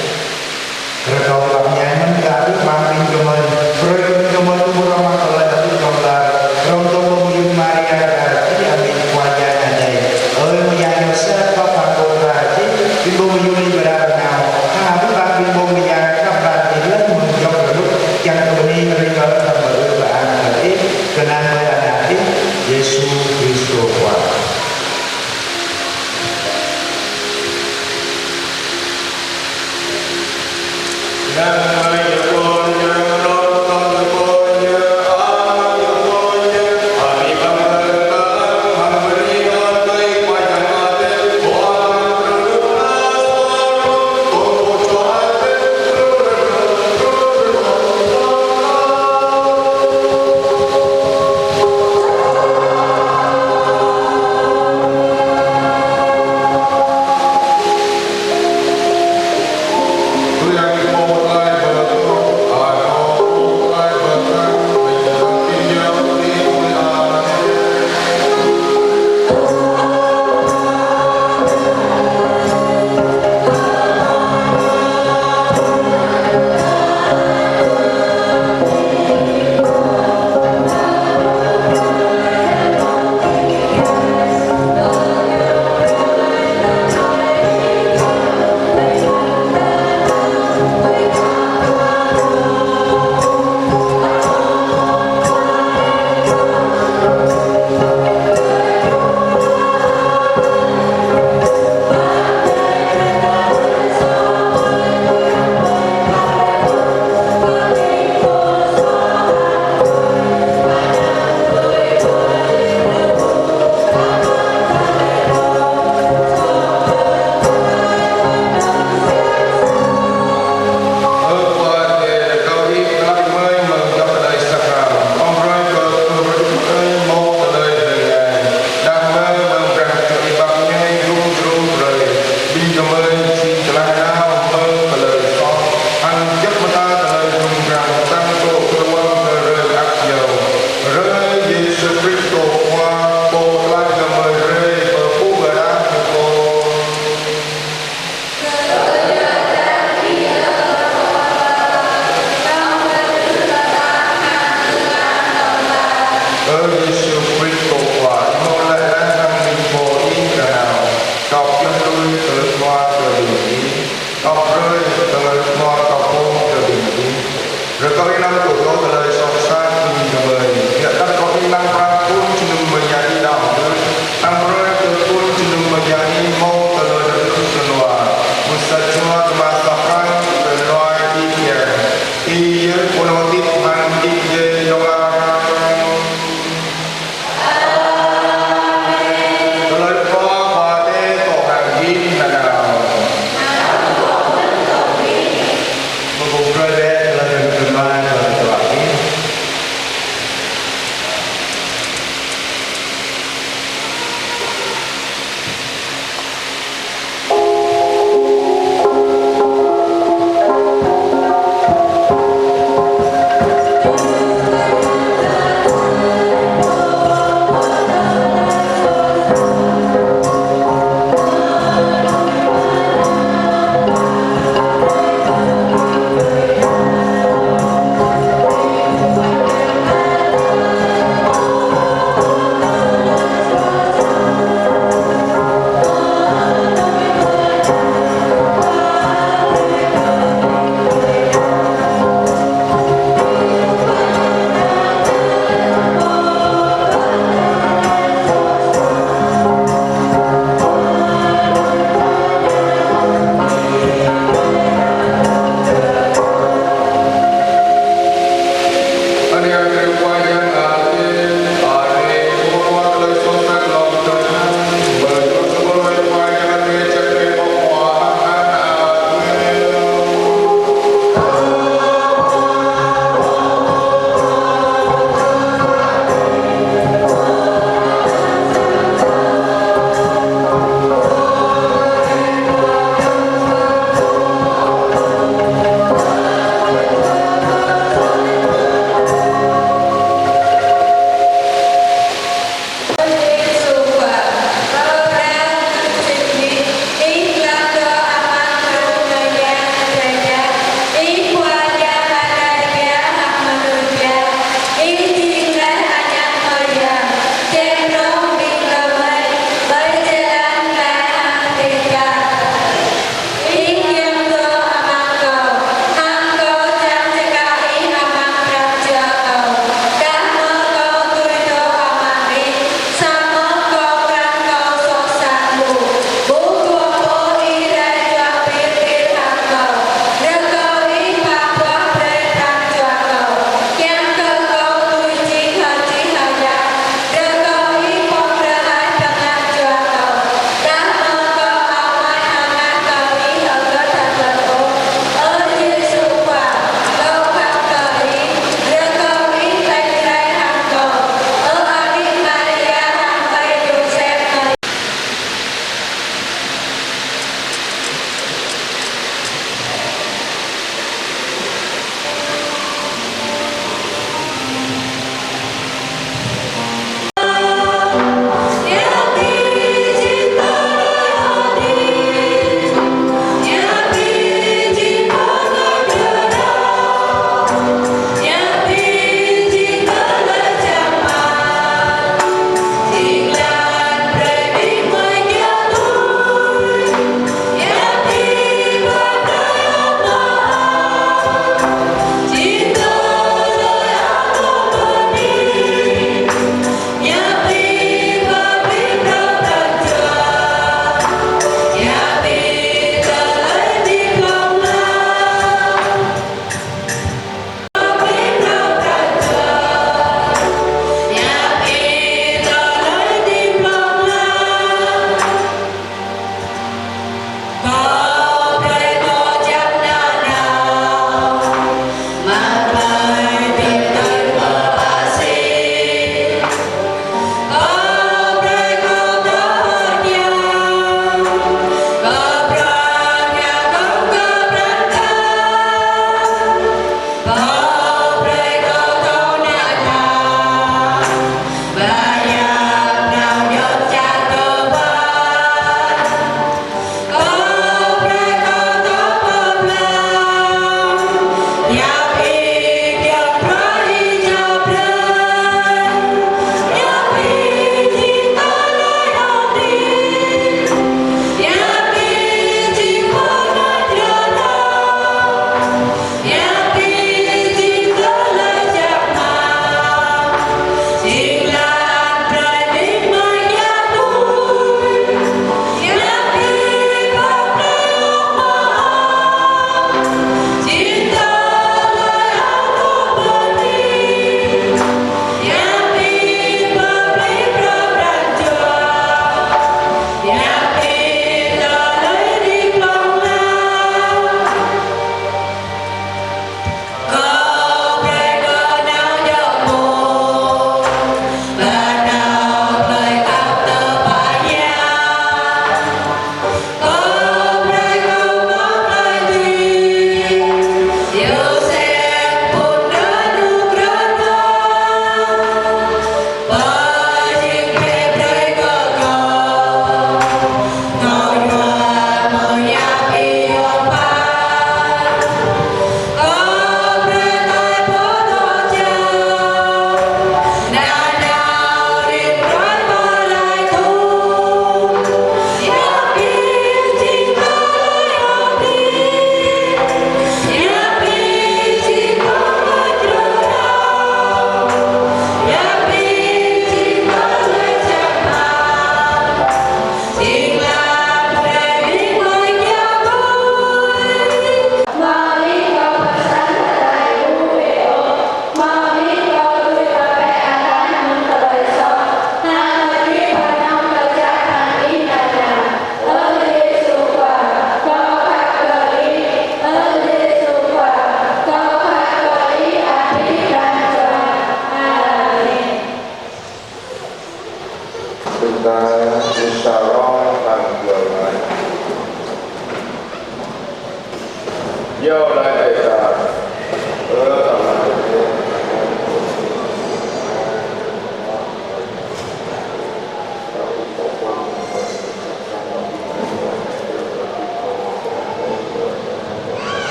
Rơkâo Ih pơmơñai mơ̆n kơ abih bang ƀing gơmơi, brơi kơ ƀing gơmơi tŭ hrŏm amăng tơlơi hơdip hlŏng lar, hrŏm tơm pô mơyŭn Maria rơđah, amĭ Khua Yang Adai, ơi mơyang Yôsep, kŏ hăng pô dra čih, ƀing pô mơyŭn Ih pơđar rơngiao, hăng abih bang ƀing pô mơyang khăp ƀlŏr Ih lơ̆m mơ̆ng djŏp rơnŭk, kiăng kơ bơni rĭm hrơi hăng pơư pơang kơ Ih, kơnang ƀơi Ană Ih, Yêsu Kristô Khua. Brơi bĕ tơlơi hơdip tơpă tơlơi tơpă.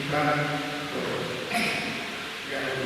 Kan, ya,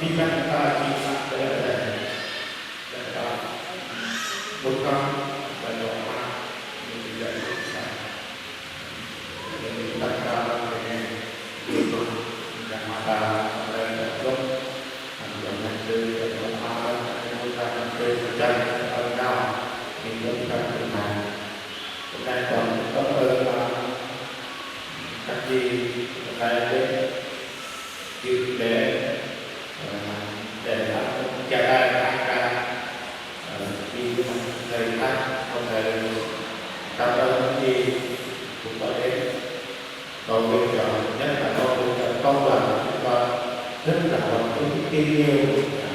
Ih, dah ta či mă tơlơi adai. Dah ta mŭt kơ tơlơi doa, mŭt tơlơi doa. Jadi, dah ta mă tơlơi doa, dah mă ta tơlơi doa. Dah mă tơlơi doa, dah mă tơlơi doa. Hôm nay con cảm ơn, à, các vị, hôm nay đến dự lễ, ờ, để ăn mừng chia tay hai ca, ờ, vì thầy Thắng, ông thầy cảm ơn vì cũng có đến cầu nguyện cho, nhất là cầu nguyện cho công đoàn của chúng con rất là có những cái kinh nghiệm, à,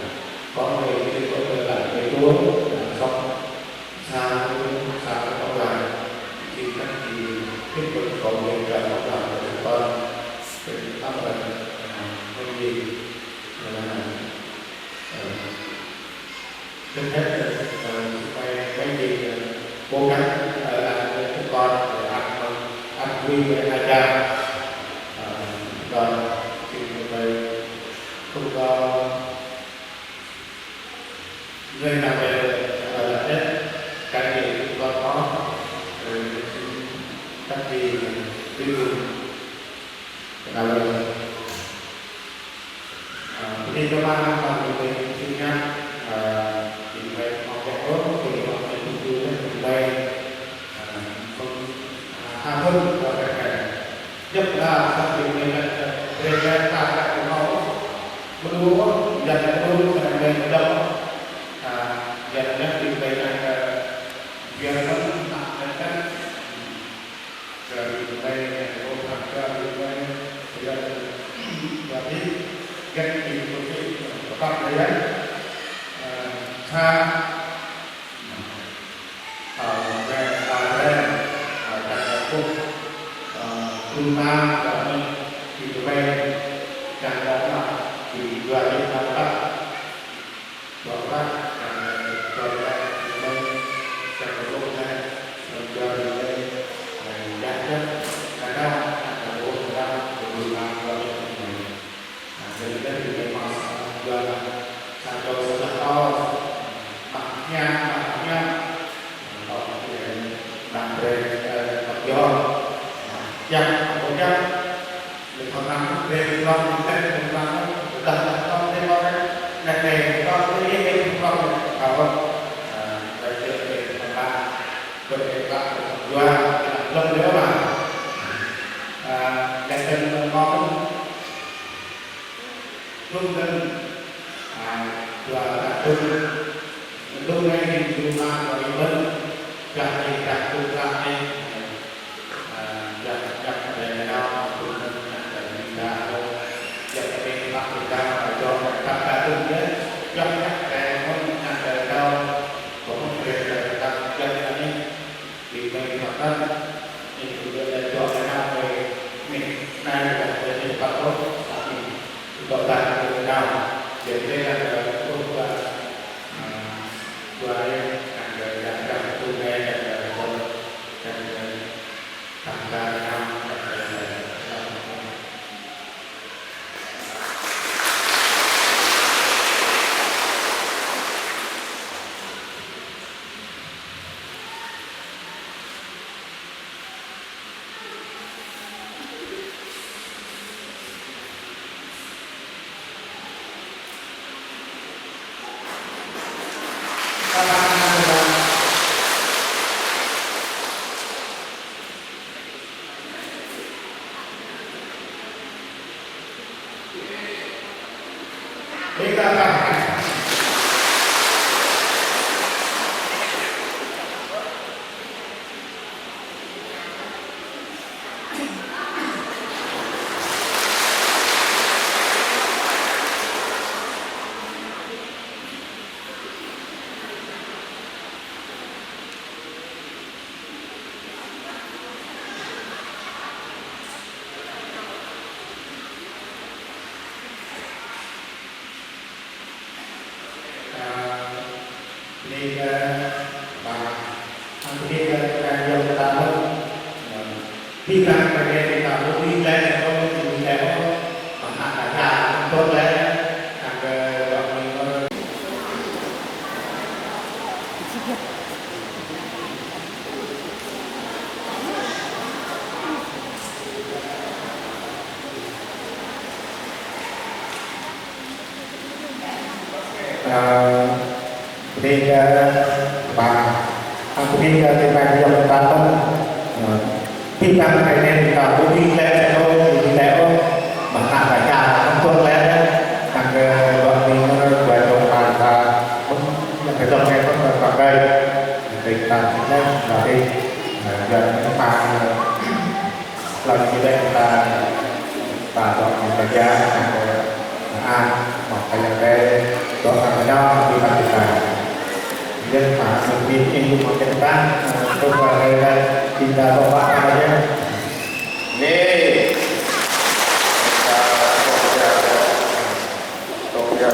có người chưa có trở lại với Chúa, à, sống xa với, xa với công đoàn. Xin các vị tiếp tục cầu nguyện cho công đoàn của chúng con. Xin cảm ơn, à, các vị, à, à, Trước hết, ờ, xin mời mấy vị, ờ, cố gắng ở lại với chúng con để ăn, ăn vui với hai cha. Ờ, chúng con xin mời, không có người nào về ở lại hết, cái gì chúng con có, rồi xin các vị, ờ, đi cùng. Kenapa? Ờ, jadi kemarin kami berpikirnya, ờ, di baik mau jatuh, di baik mau jatuh, di baik, ờ, không, à, à, hơn, ờ, cái này. Nhất là các vị này, ờ, về cái ta đã có máu, mưa lũ, dần mưa lũ, dần mưa lũ, à, dần nhất định về cái, ờ, việc đó, à, cái cách, Jadi, mulai yang kau kerja di rumah, tidak jadi, jadi, jadi, tetap ya. Eh, sa, eh, mulai, mulai, eh, dan aku, eh, rumah kami di rumah yang lama di dua ribu empat. Dua păt, dua păt, dua păt, dua păt, dua păt, Yang, yang, Lĕ kơ anăm rê pơblang, rê pơblang, rơđah rơđah kơ rê kơ rê, rê kơ rê kơ rê pơblang, kơ, ơ, rê kơ rê pơblang, kơ rê pơblang, kơ rê pơblang, kơ rê pơblang. Ơ, rê kơ rê pơblang, rŭng rŭng, ơ, dua rơđah rŭng, rŭng rê kơ rê pơblang, kơ rê pơblang, rơđah rê, rơđah rŭng, rơđah rê. Ơ, djă̱, djă̱ kơ rê nao, tŭ mơ̆n djă̱ kơ rê nao, djă̱ kơ rê păk rê nao, djă̱ kơ rê păk rê nao, djă̱ kơ rê mơ̆n djă̱ kơ rê nao, kơ mơ̆n rê kơ rê păk djă̱ kơ rê, rê mơ̆n păk rê, rê kơ rê djă̱ kơ rê nao, rê mơ̆n nai djă̱ kơ rê păk rô, rê mơ̆n djă̱ kơ rê nao, djă̱ kơ rê nao, kơ mơ̆n djă̱ kơ rê nao, djă̱ kơ rê nao, kơ mơ̆n djă̱ kơ rê nao, Ơ, bơni kơ ƀă, ơ, bơni kơ ƀă yŏng ta mơ̆n. Ơ, bơni kơ ƀă yŏng ta mơ̆n, bơni kơ ƀă yŏng ta mơ̆n, bơni kơ ƀă yŏng ta mơ̆n, bơni kơ ƀă yŏng ta mơ̆n, bơni kơ Ơ, bơni kơ ƀing, ơ, bơni kơ ƀing ta yŏng ta tơ̆ng. Ơ, ƀing ta hrơi anai ƀing ta ƀu ƀing lĕ čơđông, ƀu ƀing lĕ ôh, mă ană ta čang hăng tuan lĕ, hăng kơ ƀing ta ƀing ta, ƀing ta yŏng anai pơ ta kơi. Ƀing ta lĕ, ƀing ta, ơ, yŏng ta, ơ, Lăng ñu đek ta, ta dŏ ñu ta ja, ta an, mă kơ yang đe, dŏ ta kơ ñu, ƀing ta ƀing ta. Yua ta mơ̆ng ƀing ih mă kơ ta, ơ, tơl ta đe đe, ƀing ta dŏ ƀă ta yơh. Nê. Ta dŏ ja, dŏ ja.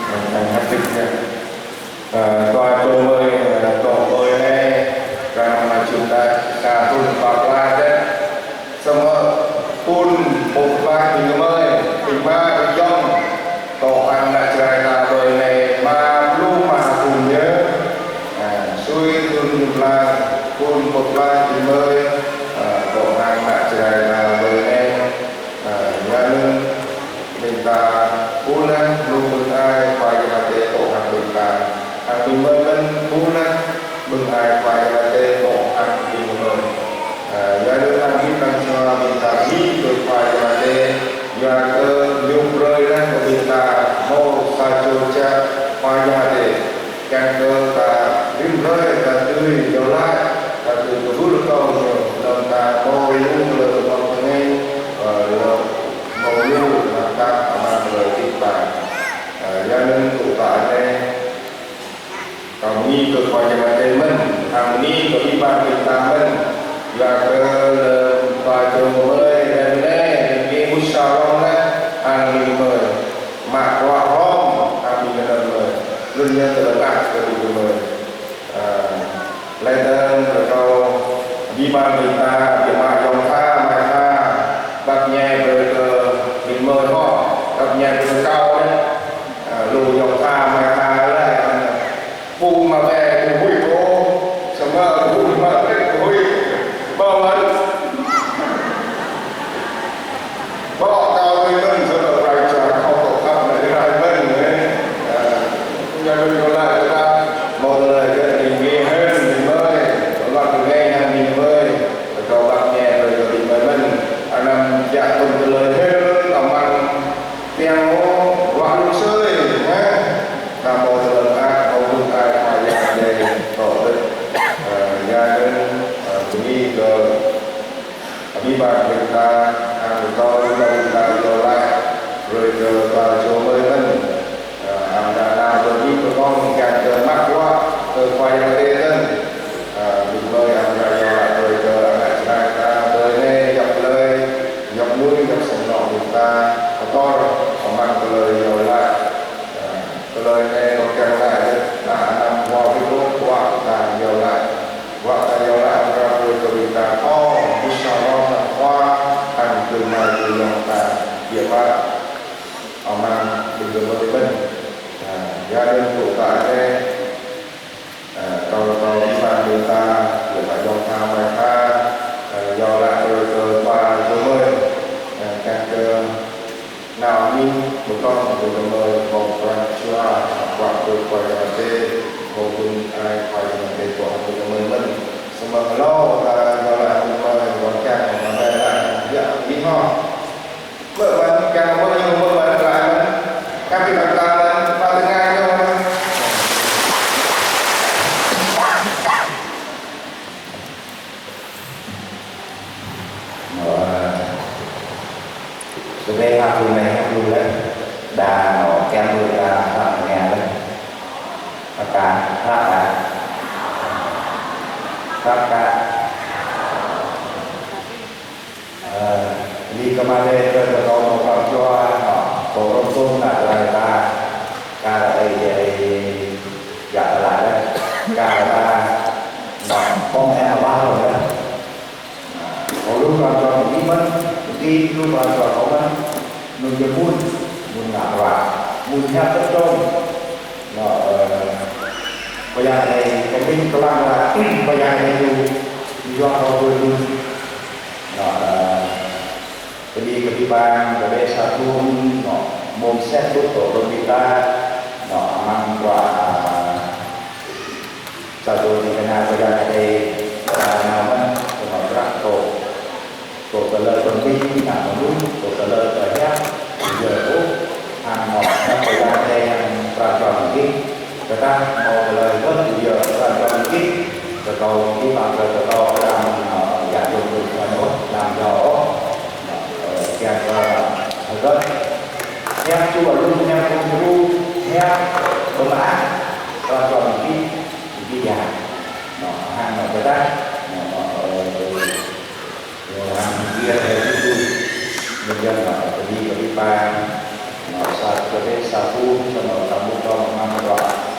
Mơ̆ng ta hơdip yơh. Ơ, dua čô gơmơi, ơ, dŏ ƀơi anai, arăng mă čun ta, ta thun pă pla đĕ. Samơ̆ thun pơ̆k pla ƀing gơmơi, ƀing mă ƀing yŏng, dŏ hăng ană Jrai ta ƀơi anai, mă pluh rơma thun yơh. Ơ, sui thun ñu pla, thun pơ̆k pla ƀing gơmơi, ơ, dŏ hăng ană Jrai ta ƀơi anai. Ơ, yua anŭn ƀing ta ƀu năng lu bơngai Khua Yang Adai dŏ hăng ƀing ta. Hăng ƀing gơmơi mơ̆n ƀu năng bơngai Khua Yang Adai dŏ hăng ƀing gơmơi. Ơ, yua anŭn hăng ƀing ta čua ƀing ta bơni kơ Khua Yang Adai, yua kơ ñu brơi năng kơ ƀing ta hmâo sa čô čar Khua Yang Adai. Kiăng kơ ta rĭm hrơi ta dưi iâu laĭ, ta dưi kơkuh kơ ñu, lơ̆m ta hmâo lu tơlơi mơak tơngan, ơ, lơ̆m hmâo lu tơnap tap amăng tơlơi hơdip ta. Ơ, yua anŭn tŭ ta anai, ta bơni kơ Khua Yang Adai mơ̆n, hăng bơni kơ ƀing ƀing ta mơ̆n, yua kơ lơ̆m ta čô gơmơi, lơ̆m anai, lơ̆m anai, ƀu sa rong anai, hăng ƀing gơmơi. Mă bruă hrŏm, hăng ƀing gơmơi. Lun ñu tơlơi mă kơ ƀing gơmơi. Ơ, laih dơ̆ng kơ kâo, ƀing ƀing ta, ƀing mă yŏng tha, mă tha, băp ñai brơi kơ ƀing gơmơi hŏ, băp ñai brơi kơ kâo anai. Ơ, lu yŏng tha, mă tha laih. Ƀu mă bĕ, ƀu huĭ ôh, samơ̆ ƀu mă bĕ, ƀu huĭ. Ƀu mă. Ƀu kâo ƀu mơ̆n, samơ̆ rai čar kâo tŏ khăp anai rai mơ̆n, ơ. Ơ, ñu mơ̆n kâo laĭ kơ ta, hmâo tơlơi kơ ƀing gơmơi hơ̆n, ƀing gơmơi, ƀing gơmơi, kâo băp ñai brơi kơ ƀing gơmơi mơ̆n. Anăm djă̱ tŭm tơlơi hơ̆n, amăng Kiăng hmâo ruă lŭng sơi, hă? Hmâo tơlơi mơak, hmâo bơngai Khua Yang Adai tŏ đôč. Ơ, yua anŭn, ơ, bơni kơ abih bang ƀing ta, hăng kâo ƀing ta iâu laĭ, brơi kơ ta čô gơmơi mơ̆n. Ơ, amra nao pơ anih pơkŏn kiăng kơ mă bruă kơ Khua Yang Adai mơ̆n. Ơ, ƀing gơmơi amra iâu laĭ brơi kơ ană Jrai ta ƀơi anai djŏp tơlơi, djŏp mơnuih, djŏp sang anŏ ƀing ta, pơtô amăng tơlơi iâu laĭ. Ơ, tơlơi anai kâo kiăng laĭ, anăm hmâo ƀing ƀuh bruă ta iâu laĭ. Bruă ta iâu laĭ amra brơi kơ ƀing ta thâo, ƀu sa rong hăng Khua, hăng ƀing amai ƀing ayŏng ta, biă mă amăng ƀing gơmơi mơ̆n. Ơ, yua anŭn tŭ ta anai, ơ, kâo, kâo ƀing ƀing ta, ƀing ta yŏng tha, amai tha, ơ, iâu laĭ brơi kơ Khua gơmơi, ơ, kiăng kơ nao anih pơkŏn ƀing gơmơi, hmâo pran jua, bruă kơ Khua Yang Adai, hmâo bơngai Khua Yang Adai tŏ ƀing gơmơi mơ̆n. Samơ̆ hlâo ta iâu laĭ ƀing gơmơi, wơ̆t kiăng, amai laĭ, yua ih hmâo. Mơ̆ ƀing kiăng mơ̆ ñu mơ̆ ƀing laĭ mơ̆n. Kâo ƀing ta mơ̆n, pă tơngan ñu mơ̆n. Mơ̆, ơ, tơdơi hăp lu anai hăp lu laih. Đa mơ̆ kiăng mơ̆ ta hăp tơngan laih. Hăp ta, hăp ta. Hăp ta. Ơ, bơni kơ Ama Adai brơi kơ kâo hmâo pran jua, ơ, kâo rŏng tŭm ană Jrai ta, kar ai, ai, yua ta laĭ, kar ta, ƀơ̆ng ƀơ̆ng eng ƀah lŏn. Ơ, kâo lu pran jua bơni mơ̆n, bơni lu pran jua kâo mơ̆n, anŭn yơh mơ̆n, mơ̆n ngă bruă, mơ̆n hiăp tơdrong. Nă, ơ, Khua Yang Adai, kơ ƀing tơlang laĭ, Khua Yang Adai ñu, ñu yua kâo tui ñu. Nă, ơ, kơ ƀing, kơ ƀing ƀing, kơ ƀing sa thun, nă, Mơ̆ng sĕt ƀut tŏ rơbita, nŏ amăng bruă sa tơlơi dikơna kơ Yang Adai, kơ ană mơnuih, kơ mơnuih tŏ, tŏ tơlơi pơmĭn, ană mơnuih, tŏ tơlơi tơhiăp, yơh ôh, hăng mơnuih kơ Yang Adai hăng pran jua mơnuih. Tơdah hmâo tơlơi hơget, yơh pran jua mơnuih, kơ kâo či pơkă kơ kâo lăm, ơ, Yang Adai tui kơ anŭn, lăm yơh ôh, ơ, kiăng kơ hơget. Hiăp Chúa lu, hiăp Chúa lu, hiăp pơmơak, pran jua mơnuih, mơnuih yơh. Nŏ, hăng nŏ tơdah, nŏ, ơ, ơ, hăng mơnuih yơh, ơ, lu, lu. Mơnuih yơh nŏ, tơdi kơ ƀing ƀai, nŏ, sa kơ ƀing sa phu, sa nŏ, ta ƀu tŏng mơ̆ng bruă,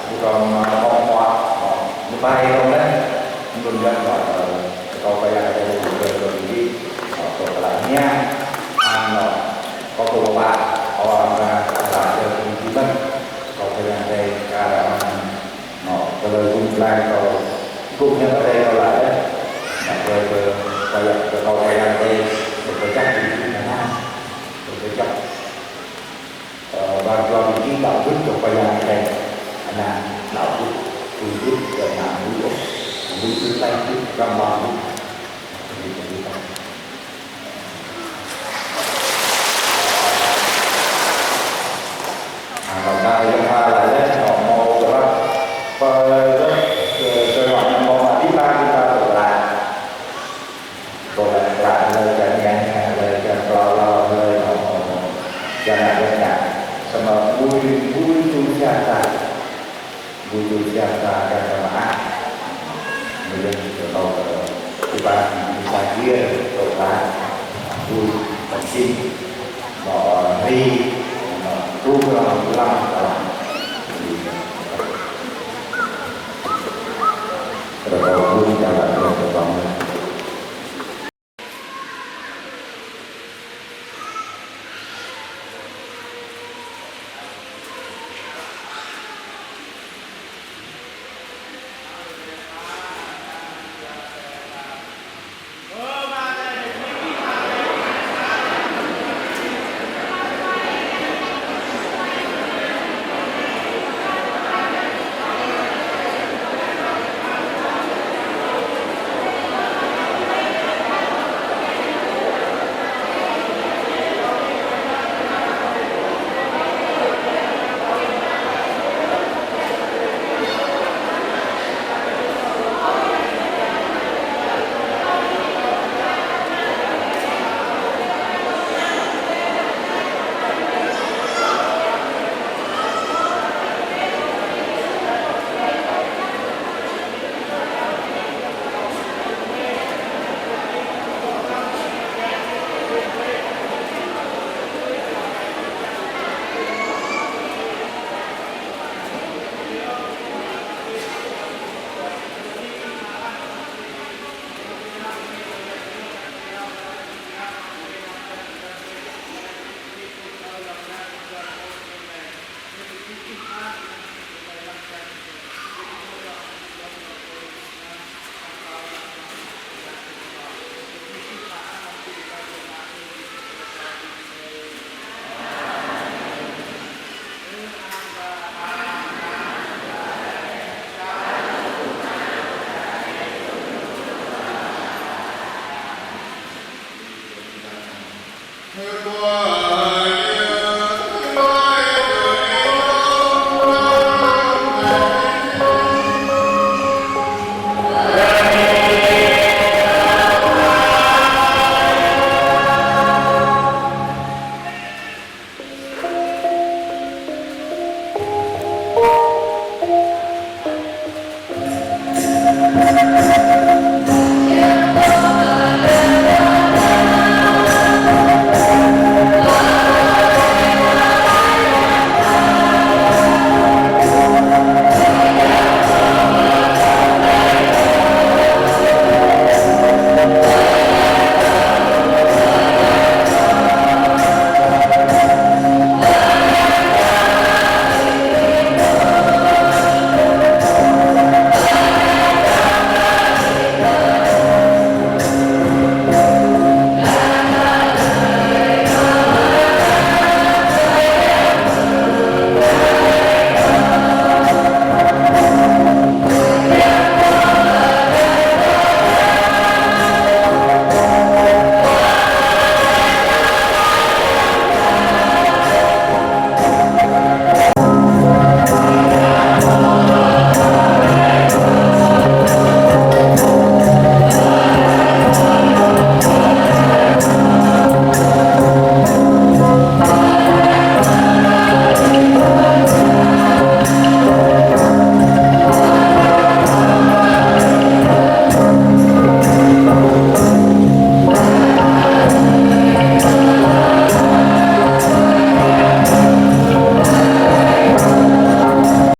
ƀu tŏng mơ̆ng hông mơak, nŏ, mơnuih ƀai rŏng lĕ. Mơnuih yơh nŏ, ơ, kâo pơyang kơ mơnuih yơh, kơ mơnuih, nŏ, kâo pơlai hiam, hăng nŏ, kâo tơƀă, ơ, hăng kâo pơlai hiam, kơ mơnuih yơh, kâo pơyang kơ, kơ, hăng Nŏ, tơlơi ƀun blan kâo, gum hiăp Adai kâo laĭ, nŏ, brơi kơ, pơyang kơ kâo pơyang Adai, brơi kơ čăk ƀing gih ană, brơi kơ čăk, ơ, ƀing gih đaŏ gưt kơ pơyang Adai, ană, đaŏ gưt, gưt, gưt, kơ ană, gưt, gưt, gưt, gưt, gơ̆ mă gưt. Hăng ta yua ha laĭ lĕ, nŏ hmâo tơlơi, pơ lĕ, kơ, kơ nŏ hmâo mă ƀing ta, ƀing ta tơlơi. Tơlơi, tơlơi, tơlơi čang ñen, tơlơi čang klâo, tơlơi nŏ, čang ngă, čang ngă. Samơ̆ ƀui, ƀui tui čang ta. Ƀu tui čang ta kiăng kơ mơak. Mơ̆ng yơh kơ kâo kơ, ƀing ƀing sa kiăng kơ ta, ƀu tơsĭn, nŏ ri, nŏ tu kơ lăm kơ lăm. Kơ kâo ƀu čang ta kiăng kơ kâo.